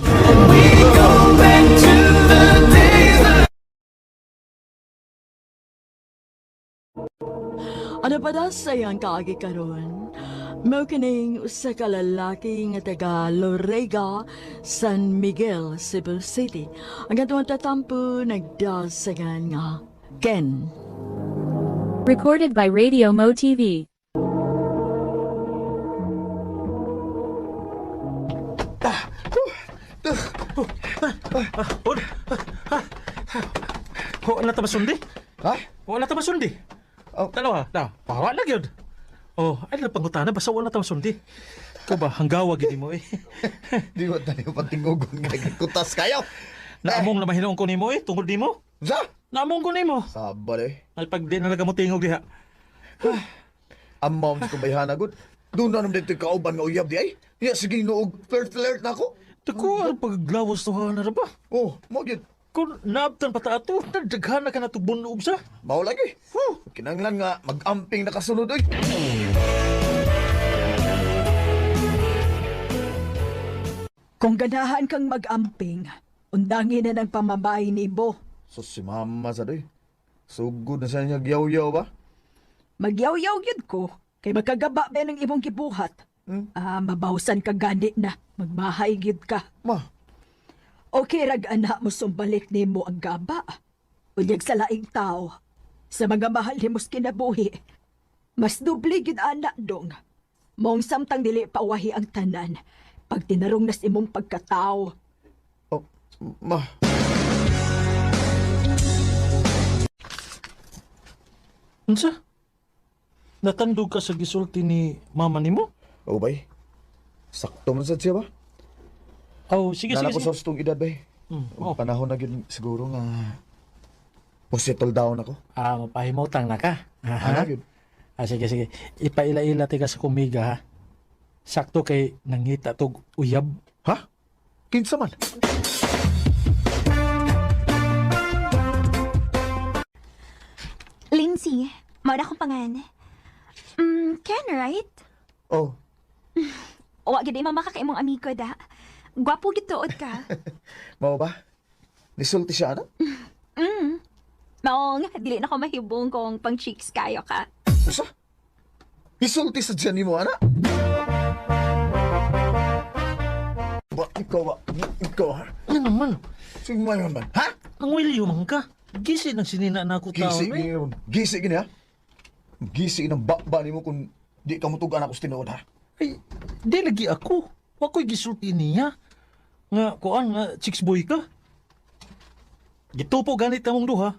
Ano pa da sa iyang kaagi karon? Mao kining usa ka lalaki nga taga Lorega, San Miguel, Cebu City. Ang katong tatampo nagdasagan nga Ken. Recorded by Radio Mo TV. Wala ta masundi? Ha? Wala ta masundi? Oh. Tanawa, na, pawa na gyud. Oh, ay na pangutana basta wala ta masundi. Ikaw ba hanggawa gid mo eh. Di ba tayo patingog kay kutas kayo? Naamong na mahinoon ko nimo eh tungod nimo. Sa? Naamong ko nimo. Sabal eh. Ay pag di na mo tingog diha. Ang mom ko bayhana gud. Doon na naman dito kauban nga uyab di ay. Ya sige noog flirt flirt na ako. Tuko ang paglawas to na ra ba? Oh, mo gyud. Kung naabtan pa ta ato, nagdaghan na ka na bunog sa. Mao lagi. Huh. Kinanglan nga mag-amping na kasunod oy. Kung ganahan kang mag-amping, undangin na ng pamabay ni Bo. So si mama sa doy. Sugod na sa niya gyaw-yaw ba? Magyaw-yaw yun ko, kay magkagaba ba ng imong gibuhat. Ah, mabawsan ka gani na, magmahay gyud ka. Ma, Okay rag anak mo sumbalik nimo ang gaba. Unyag sa laing tao, sa mga mahal nimo sa kinabuhi. Mas doble gyud anak dong. Mong samtang dili pawahi ang tanan, pag tinarong nas imong pagkatao. Oh, ma. Unsa? Natandog ka sa gisulti ni mama nimo? Oh, bay. Sakto man sad siya ba? Oh, sige Nana sige. ko Sige. sa hustong edad bay. Oh. Panahon na gyud siguro nga mo settle down ako. Ah, mapahimutang na ka. Aha. Ana gyud. Ah, sige, sige. Ipaila-ila tika sa kumiga, ha? Sakto kay nangita tog uyab. Ha? Kinsa man? Lindsay, mao na akong pangan. Ken, right? Oh, Wa gid mama ka kay imong amigo da. Gwapo gid tuod ka. mao ba? Nisulti siya ana? Maong dili na ko mahibong kung pang cheeks kayo ka. Usa? Nisulti sa dyan nimo ana? Ba, ikaw ba? Ikaw ha? Ano naman? Sige man man. Ha? Ang wilyo man ka. Gisi ng sinina na ako tao. Gisi eh. gini ron. Gisi gini ha? Gisi ng bakba nimo kung di ka mutugan ako sa tinuod ha. Ay, di lagi ako. Wa ko'y gisulti niya. Nga, kuan, nga, chicks boy ka. Gitupo ganit among duha.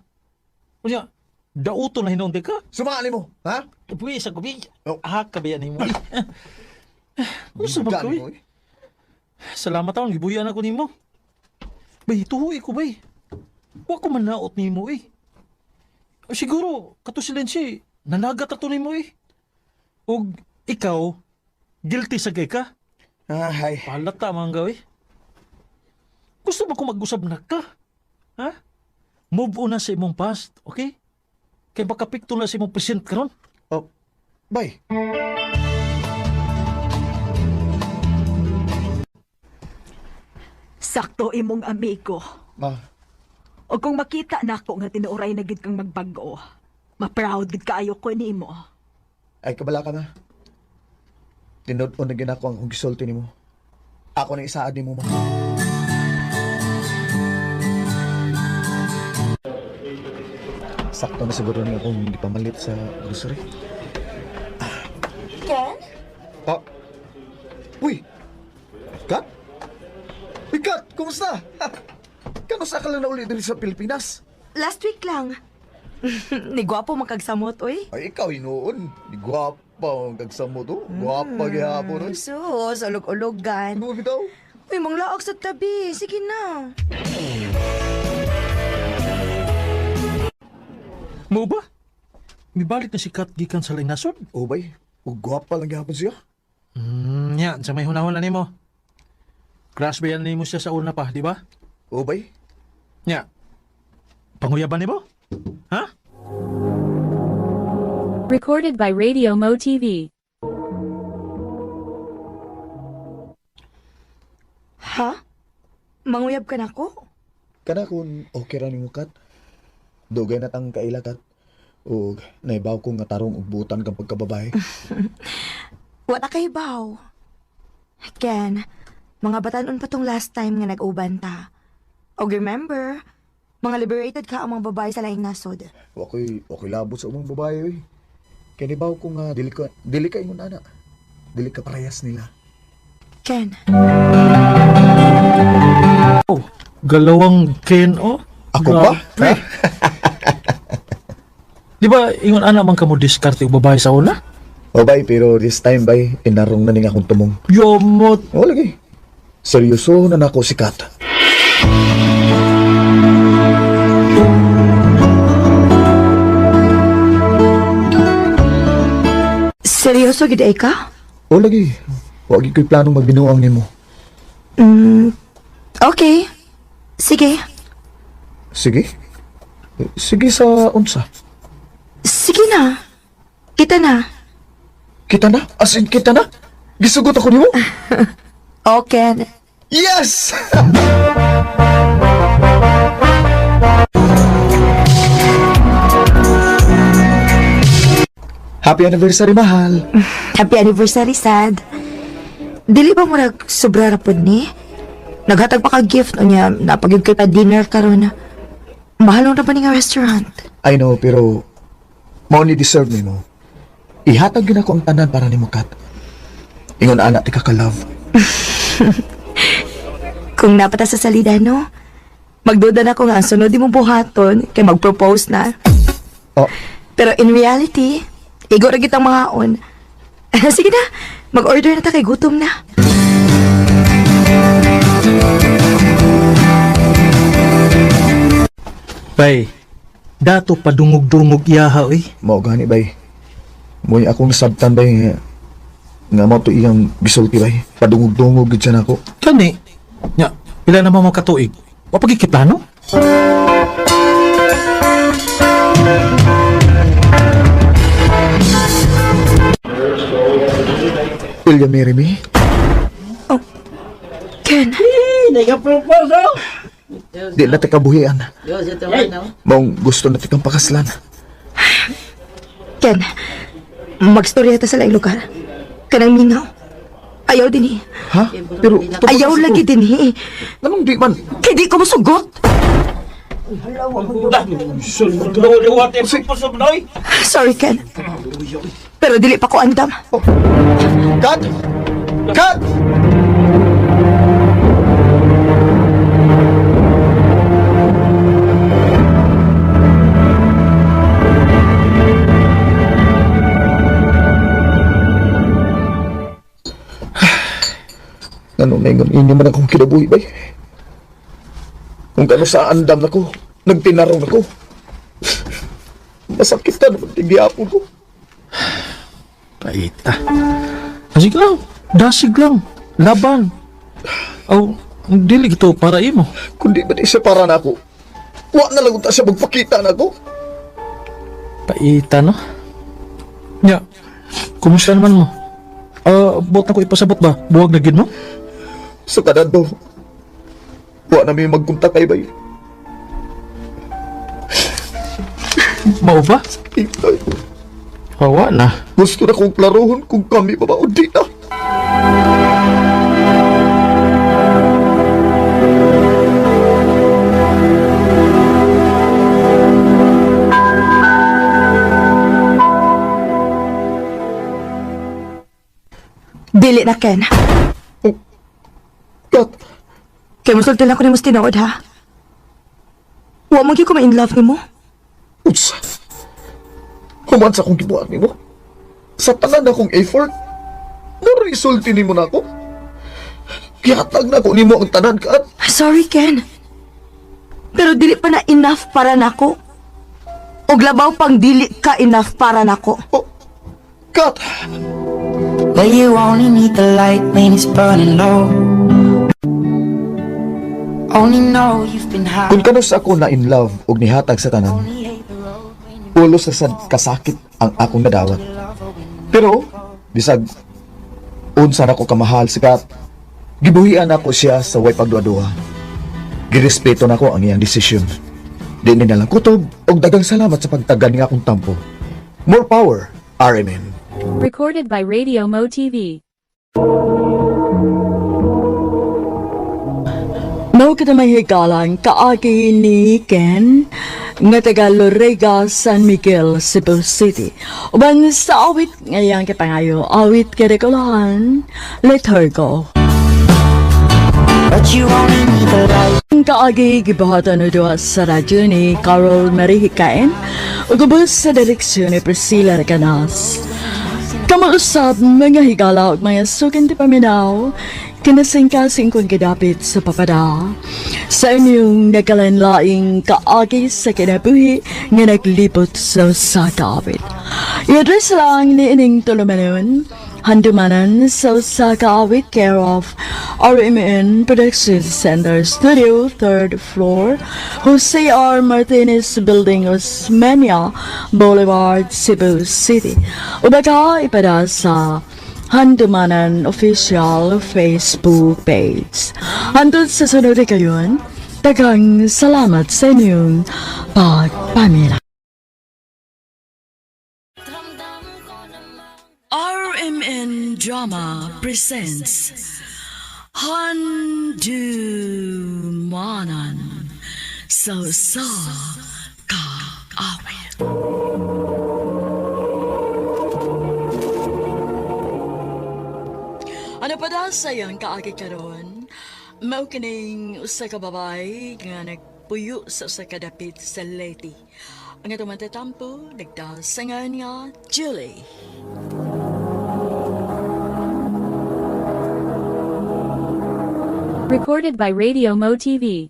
Unya, dauto na hinuon ka. Sumaan nimo, ha? Puwi sa gubi. Oh. Ah, kabayan nimo. Unsa ba Gani ko eh? mo, eh. Salamat taon, gibuyan ako nimo. Bay, tuhoy ko bay. Wa ko manaot nimo eh. Siguro, kato si Lindsay, nanagat ato nimo eh. Og ikaw, guilty sa kay ka. Ah, hay. Palata man gawi. Gusto mo ko mag-usab na ka? Ha? Move on na sa imong past, okay? Kay baka pikto na sa imong present karon. Oh, bay. Sakto imong amigo. Ma, O kung makita nako nga tinuoray na gid kang magbag-o, ma-proud gid kaayo ko nimo. ay kabala ka na. Tinud-on na ginako ang akong gisulti nimo. Ako na isaad nimo ma. Sakto na siguro niya akong hindi pamalit sa grocery. Ken? Ah. Uy! Kat? Uy, Kat! Kumusta? Ha? Kanusa ka lang na uli diri sa Pilipinas? Last week lang. Ni gwapo makagsamot, oy. Ay, ikaw hinuon. Di gwapa ang kagsamo to. Gwapa gihapon. Oy. Sus, ulog-ulogan. Ano bitaw? Uy, manglaog sa tabi. Sige na. Mo ba? Mibalik na si Kat gikan sa laing nasod. Oh, bay. Oh, gwapa lang gihapon siya. Nya, sa may hunahon na nimo. Crush ba yan nimo siya sa una pa, di ba? Oh, bay. Nya. Panguyaban nimo? Ha? Recorded by Radio Mo TV. Ha? Manguyab ka na ko? Kana kung okay ra nimo Kat. Dugay na tang kaila Kat. Ug naibaw ko nga tarong ug butan kang pagkababae. Wala kay baw. Ken, mga batanon pa tong last time nga nag-uban ta. Og remember, mga liberated ka ang mga babae sa laing nasod. Wa ko'y labot sa umong babae oy. Kay nibaw ko nga dili ka ingon ana. Dili ka parehas nila. Ken, Oh, galawang Ken oh. Ako ba? Grabe. Di ba, ingon ana man kamo diskarte og babae sa una? O bay, pero this time bay, tinarong na ning akong tumong. Yomot. O lagi. Seryoso na nako si Kat. Seryoso gid ay ka? O lagi. Wa gyud ko'y planong magbinuang nimo. Okay. Sige. Sige. Sige sa unsa. Sige na. Kita na. Kita na? As in, kita na? Gisugot ako nimo? Okay. Yes! Happy anniversary, mahal. Happy anniversary, sad. Dili ba murag sobra ra pud ni? Naghatag pa ka gift unya, napagyud kay pa dinner karon. Mahal na ba ni nga restaurant? I know, pero mao ni deserve nimo. Ihatag gyud ako ang tanan para nimo, Kat. Ingon ana ti ka ka-love. Kung napata sa salida, no? Magduda na ko nga ang sunod di mo buhaton kay mag-propose na. Oh, Pero in reality, igo ra gid ang mga on. Sige na, mag-order na ta kay gutom na. Bay, dato padungog-dungog iyaha, oy. mao gani bay. Mo'y akong nasabtan bay nga nga mao to iyang gisulti bay. Padungog-dungog gid siya nako. Kani, nya, pila naman mo katuig? Wa pa gyud plano? Will you marry me? Ken, Nagka-propose oh! Di na ti kabuhian. Maong gusto na ti kang pakaslan. Ken, magstorya ta sa laing lugar. Kanang mingaw. Ayaw din eh. Ha? Pero Ayaw lagi din eh. Anong di man? Kay di ko mosugot. Duwat yung propose noy! Sorry, Ken. Pero dili pa ko andam. Kat! Kat! Ano na ingon ini man akong kinabuhi bay? Kung kano sa andam nako, nagtinarong nako. Masakit na naman tigyapon ko. Paita. Sige lang, dasig lang, laban. Aw, dili gito para imo. Kundi ba di siya para na ako? Wa na lang unta siya magpakita na ako. Paita, no? Nya, kumusta naman mo? Ah, buot na ko ipasabot ba? Buwag na gid mo? Sa kanado, wa na may magkontak kay bay. Mao ba? Itoy, Hawa na. gusto na kong klarohon kung kami ba ba o di na. Dili na, Ken. Kat, Kay musulti lang ko nimo sa tinuod, ha? Wa man gyud ko ma-in love nimo. unsa? Human sa akong gibuhat nimo. Sa tanan akong effort, mo-resulti nimo na ako. Gihatag na ako nimo ang tanan, Kat. Sorry, Ken. Pero dili pa na enough para nako. Og labaw pang dili ka enough para nako. Oh, Kat! But you only need the light when it's burning low. Only know you've been high. Kung kanus ako na in love og nihatag sa tanan, ulo sa sad kasakit ang akong nadawat. Pero, bisag unsa na ko kamahal si Kat, gibuhian ako siya sa way pagduha-duha. Girespeto nako ang iyang desisyon. Di ni nalang kutob og dagang salamat sa pagtagan nga akong tampo. More power, RMN. Recorded by Radio Mo TV. Mao kita may higalan kaagi ni Ken nga taga Lorega, San Miguel, Cebu City. Uban sa awit ngayang kapangayo, awit kadekolahan, Let Her Go. But you only need the light. Ang kaagi gibuhatan na duha sa radyo ni Carol Marie Hikain ug ubos sa direksyon ni Priscilla Recanas. Kamausap mga higala ug mga sukin ti paminaw, kinasingkasing kong gidapit sa papada. Sa inyong nagkalanlaing kaagi sa kinabuhi nga naglibot sa usa ka awit. I-address lang ni ining tulumanon, Handumanan sa usa ka awit, care of RMN Production Center Studio, 3rd floor, Jose R. Martinez Building, Osmeña Boulevard, Cebu City. O baka ipada sa Handumanan Official Facebook page. Hantod sa sunod kayon, daghang salamat sa inyong pagpamila. RMN Drama presents Handumanan sa sa kaawit. Ano pa daw sa iyang kaagi karon? Mao kining usa ka babae nga nagpuyo sa usa ka dapit sa Leyte. Ang atong matatampo nagdasangan nga Julie. Recorded by Radio Mo TV.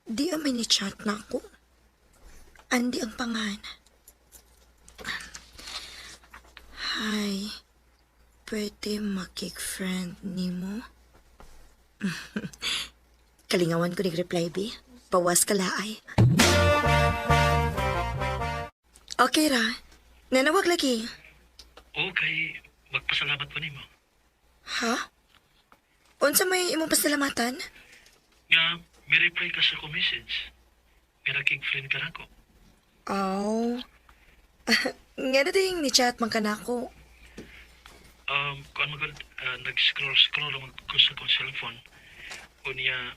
Di may ni chat na ako. Andi ang pangan. Hi. Pwede makik-friend ni mo? Kalingawan ko nag-reply, B. Pawas ka laay. Okay ra. Nanawag lagi. Okay, magpasalamat po nimo. Ha? Unsa may imong pasalamatan? Nga, may reply ka sa ko message. Nga nakig-friend ka nako. Aw. Nga na ding ni chat man ka nako. Kuan magod, nag-scroll-scroll lang ko sa kong cellphone. Unya,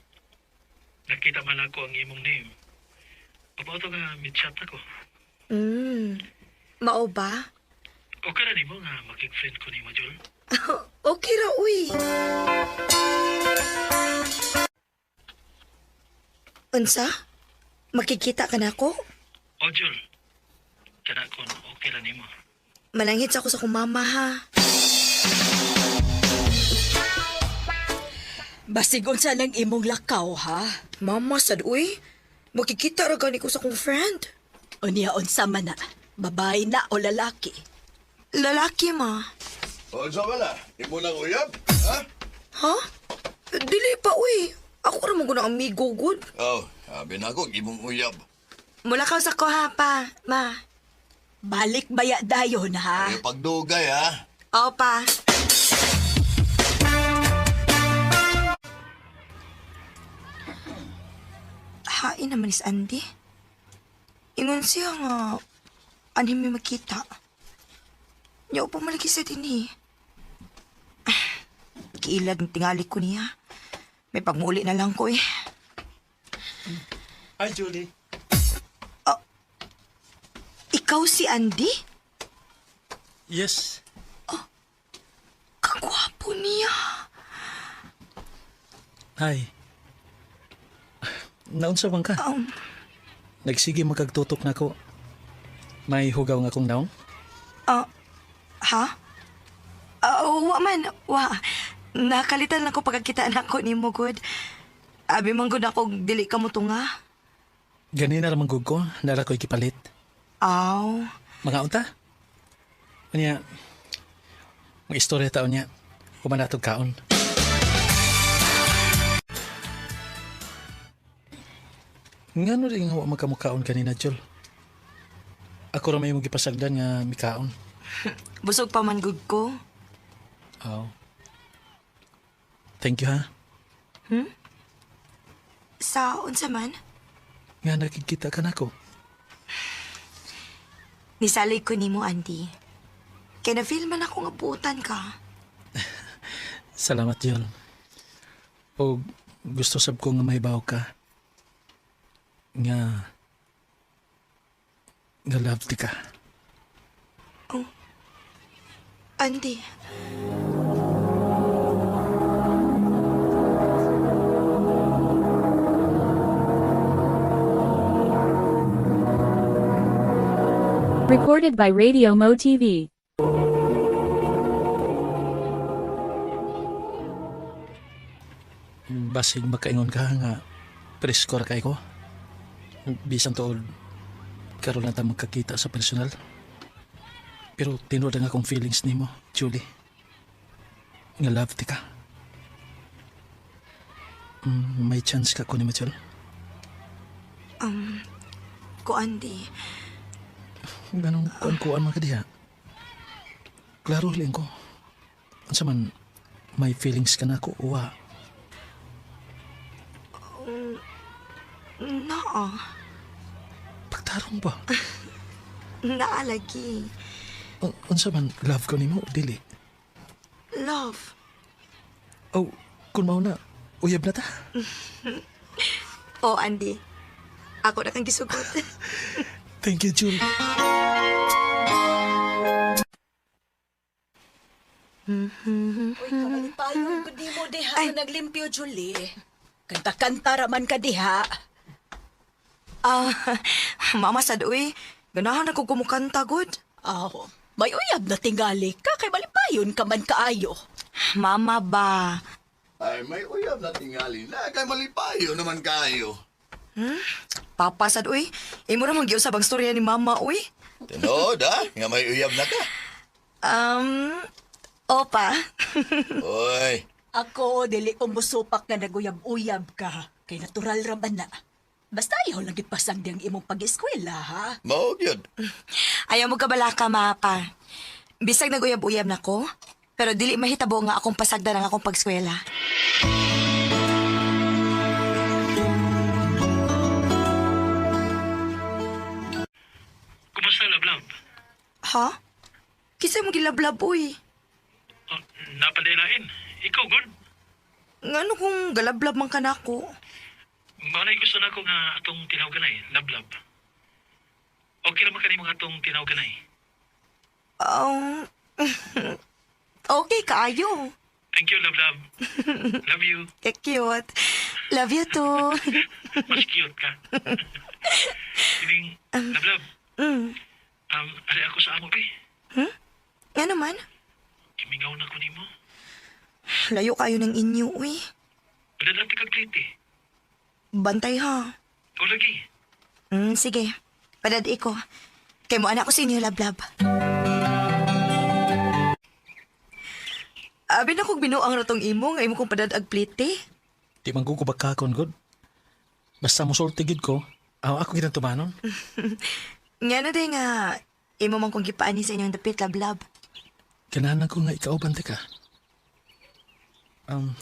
nakita man ako ang imong name. About nga, mid-chat ako. Mao ba? Okay ra nimo nga makig-friend ko nimo, Jol? Okay ra, uy. Unsa? Makikita ka na ako? O, Jol. Kana kon okay ra nimo. Mananghit sa ako sa kong mama, ha? Basig unsa lang imong lakaw ha? Mama, sad, uy. Makikita ra gani ko sa kong friend. Unya unsa man na, babae na o lalaki? Lalaki, ma. O, sa wala? Imo lang uyab? Ha? Ha? Dili pa, uy. Ako ra man gud ang amigo, good. Oh, sabi na ako, imong uyab. Mula ka sa ko, ha, pa. Ma. Balik baya dayon ha? Ay, pagdugay, ha? Oo, pa. Hain naman is Andy. Ingon siya nga, anhin may makita. Niya upang malagi sa din eh. Kiilag ang tingali ko niya. May pagmuli na lang ko eh. Hi, Julie. Ikaw si Andy? Yes. Kagwapo niya. Hi. Naunsa bang ka? Nagsige magkagtutok na ko. May hugaw nga kong naong? Ha? Wa man, wa. Nakalitan lang ko pagkakita na ako ni mo, good. Abi man gud ako, dili ka mo tunga. Ganina ramang gug ko, nara ko'y kipalit. Aw. Mga unta? Unya, mga istorya taon niya. Kumanatog kaon. Ngano rin nga wa magkamukaon kanina, Jol? Ako ra may imong gipasagdan nga mikaon. Busog pa man gud ko. Aw. Thank you, ha? Sa unsa man? Nga nakikita ka nako. Nisalig ko nimo, Andy. Kaya na-feel man ako nga buutan ka. Salamat, Jol. O gusto sab ko nga mahibaw ka. Nga Nga love ti ka. Andy. Recorded by Radio Mo TV. Basig makaingon ka nga presko ra kay ko. Bisan tuod karon lang ta magkakita sa personal. Pero tinuod ang akong feelings nimo, Julie. Nga love ti ka. May chance ka ko ni Mitchell. Ko, Andy. Ganong kuan-kuan man ka diha. Klaro lang ko. Unsa man may feelings ka na ako uwa. Naa. Pagtarong ba? Naa lagi. Unsa man love ko nimo dili. Love. Oh, kun mao na uyab na ta. Oh, Andy. Ako na kang gisugot. Thank you, Julie. Uy, kamalipayon ko di mo diha Ay. Naglimpyo, Julie. Kanta-kanta raman ka diha. Ah, mama sad uy. Ganahan ako kumukanta gud. Aw, may uyab na tingali ka kay malipayon ka man kaayo. Mama ba? Ay, may uyab na tingali na. Kay malipayo naman kayo. Papa sad uy. Imo ra man giusab ang storya ni mama uy. Tinood, ha? Nga may uyab na ka. Um, opa. Oy, Ako, dili ko musupak nga naguyab-uyab ka. Kay natural raman na. Basta ayaw lang ipasang diyang imong pag-eskwela, ha? mao gyud. Ayaw mo kabalaka, mapa. Bisag naguyab-uyab na ko, pero dili mahitabo nga akong pasagdan ang akong pagskwela. Kumusta, Lablab? Ha? Kinsa mo gilablab, uy? Oh, napadailain. Ikaw, good. Ngano kung galablab man ka nako? Mao na gusto nako nga atong tinawganay, Lablab. Okay ra man kanimo nga atong tinawganay. Um, okay kaayo. Thank you, Lablab. Love you. Ka cute. Love you too. Mas cute ka. Kining, Lablab. Ari ako sa amo, be. Nga naman, Kimingaw na ko nimo. layo kayo ng inyo, uy. Padala kag plate. Bantay ha. O lagi. Sige. Padad ko. Kay mo anak ko sa inyo, lablab. Abi na kog binuang ratong imo nga imo kong padad ag plite. Di man ko bakakon, good. Basta musulti gid ko, aw ako gid ang tumanon. Nga na day nga, imo man kong gipaani sa inyong dapit, lablab. Ganahan ko nga ikauban ka. Um,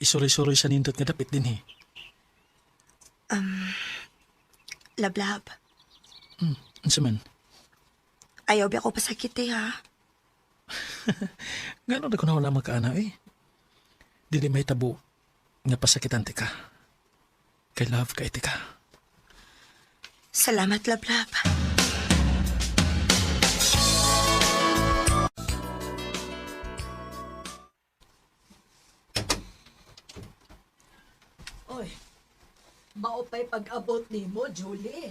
isuroy-suroy sa nindot nga dapit din eh. Lablab. Unsa man? Ayaw ba ako pasakit eh, ha? Ngano na ko na wala makaana eh. Dili may tabo nga pasakitan ti ka. Kay love kay ti ka. Salamat, lablab. Oy, maupay pag-abot nimo, Julie.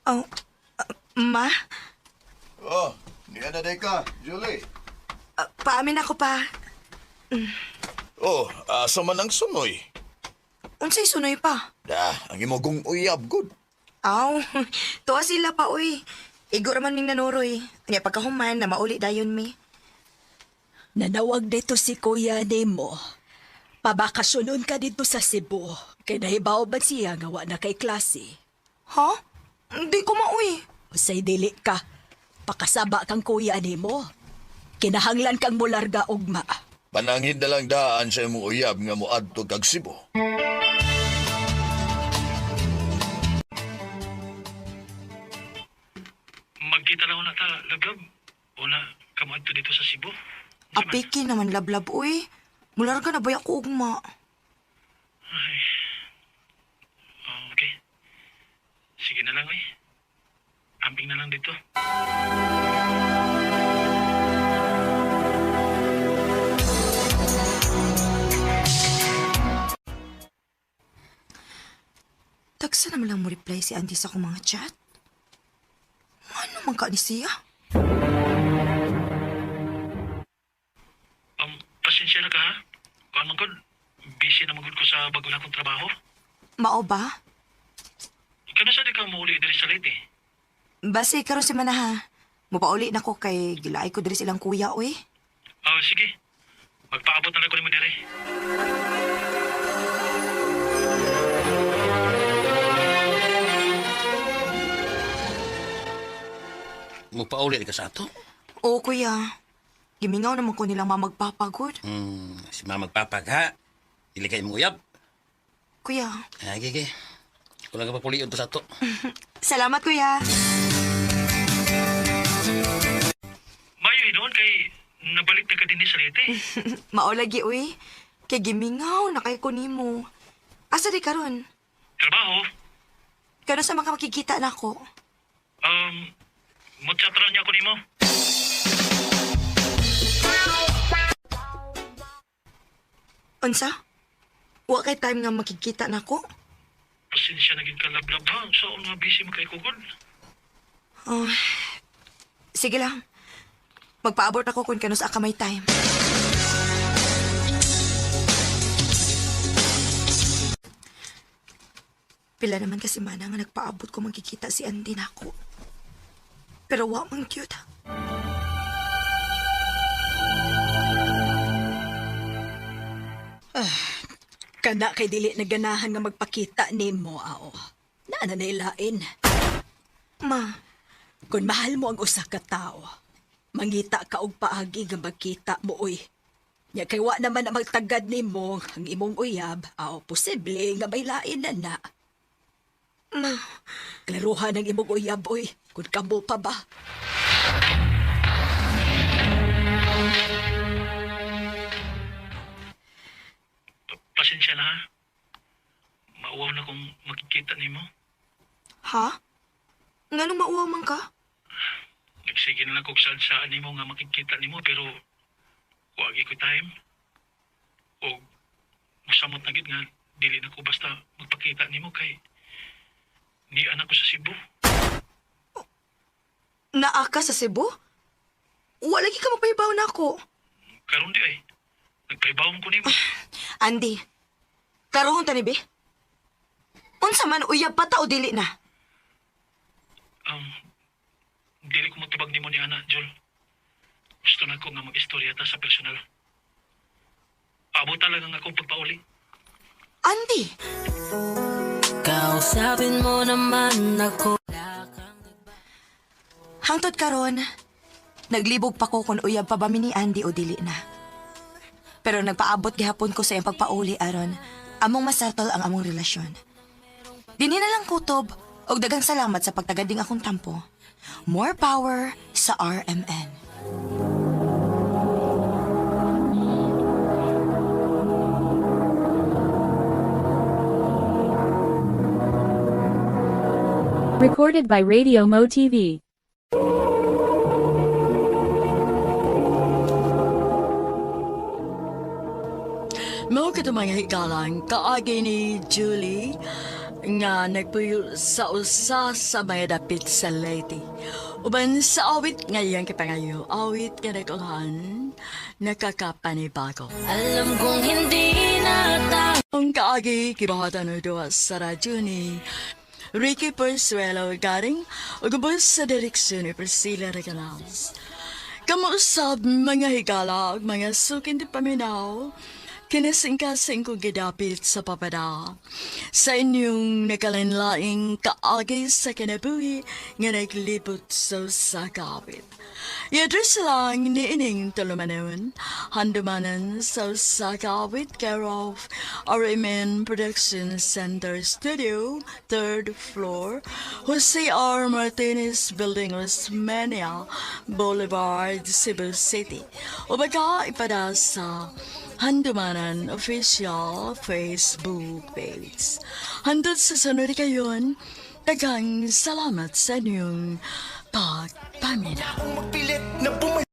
Oh, ma? Oh, niya na day ka, Julie. Paamin ako pa. Oh, asa man ang sunoy? Unsay sunoy pa? Da, ang imong uyab good. Aw, tuwa sila pa, uy. Igo raman ming nanuroy. Nga pagkahuman, na mauli dayon mi. Nanawag dito si kuya nimo. Pabakasyonon ka dito sa Cebu. Kay nahibaw ba siya nga wa na kay klase? Ha? Hindi ko mauy. Usay dili ka. Pakasaba kang kuya nimo. Kinahanglan kang mularga ugma. Pananghid na lang daan sa imong uyab nga moadto kag Cebu. Magkita lang na ta, Lablab. Una, kamuadto dito sa Cebu. Apiki naman lablab uy. Mularga na ba ako ugma? Ay. Oh, okay. Sige na lang, eh. Amping na lang dito. Tagsa naman lang mo reply si Andy sa akong mga chat. Ano man ka ni siya? Pasensya na ka ha. Kuan man gud, busy na man gud ko sa bago na akong trabaho. Mao ba? Kano sa di ka muuli diri sa Leyte? Base karon si Manaha. Mupauli na ko kay gilaay ko diri silang kuya oy. Oh, sige. Magpaabot na lang ko nimo diri. Mupauli ka sa ato. Oo kuya. Gimingaw naman ko nilang mamagpapagod. Si mama magpapag ha. Dili kay imong uyab. Kuya. Ah, gigi. Kulang ka pa pulion to sa ato. Salamat kuya. Mayo hinuon kay nabalik na ka dinhi sa Leyte. Mao lagi oy. Kay gimingaw na kay ko nimo. Asa di karon? Trabaho. Karon sa mga makikita nako. Mo-chat ra niya ako nimo. Unsa? Wa kay time nga makikita nako? Pasensya na gid ka lablab ha. Sa nga busy man kay ko gud. Oh, sige lang. Magpaabot ako kung kanus ka may time. Pila naman kasi mana nga nagpaabot ko magkikita si Andy nako. Pero wa man cute. Kana kay dili na ganahan nga magpakita nimo, ao. Naa na nailain. Ma, Kung mahal mo ang usa ka tawo, mangita ka og paagi nga magkita mo oy. Nya kay wa naman ang magtagad nimo ang imong uyab, aw posible nga may lain na na. Ma, Klaruhan ang imong uyab oy, kung kamo pa ba. Pasensya na ha. Mauwaw na kung makikita nimo. Ha? Nganong mauwaw man ka? Nagsige na lang kog saan nimo nga makikita nimo pero wagi ko time. O musamot na gid nga dili na ko basta magpakita nimo kay ni anak ko sa Cebu. Naa ka sa Cebu? Wala lagi ka mapahibaw na ako. Karon di ay nagpahibaw ko nimo. Andy, karoon tani be? Unsa man uyab pa ta o dili na? Um, dili ko motubag nimo ni ana, Jol. Gusto na ko nga mag-istorya ta sa personal. Paabot talaga nga akong pagpauli. Andy! Kausapin mo naman ako. Hangtod karon, naglibog pa ko kung uyab pa ba mi ni Andy o dili na. Pero nagpaabot gihapon ko sa iyang pagpauli aron among masettle ang among relasyon. Dinhi na lang kutob og daghang salamat sa pagtagad ding akong tampo. More power sa RMN. Recorded by Radio Mo TV. Mao kato mga higalang kaagi ni Julie nga nagpuyo sa usa sa mga dapit sa Leyte. Uban sa awit nga iyang kipangayo, awit nga nagulhan, nakakapanibago. Alam kong hindi na tayo. Ang kaagi kibuhatan o duwa sa radyo ni Ricky Persuelo Garing ug ubos sa direksyon ni Priscilla Regalas. Kamuusab mga higala ug mga sukin di paminaw, kinasingkasing kong gidapit sa papada. Sa inyong nakalanlaing kaagi sa kinabuhi nga naglibot sa sakawit. I-address lang ni ining tulumanon, handumanan sa sakawit care of RMN Production Center Studio, third floor, Jose R. Martinez Building, Osmeña Boulevard, Cebu City. O baka ipada sa Handumanan Official Facebook page. Handot sa sunod kayon, Daghang salamat sa inyong pagpaminaw. Magpilit na bumalik.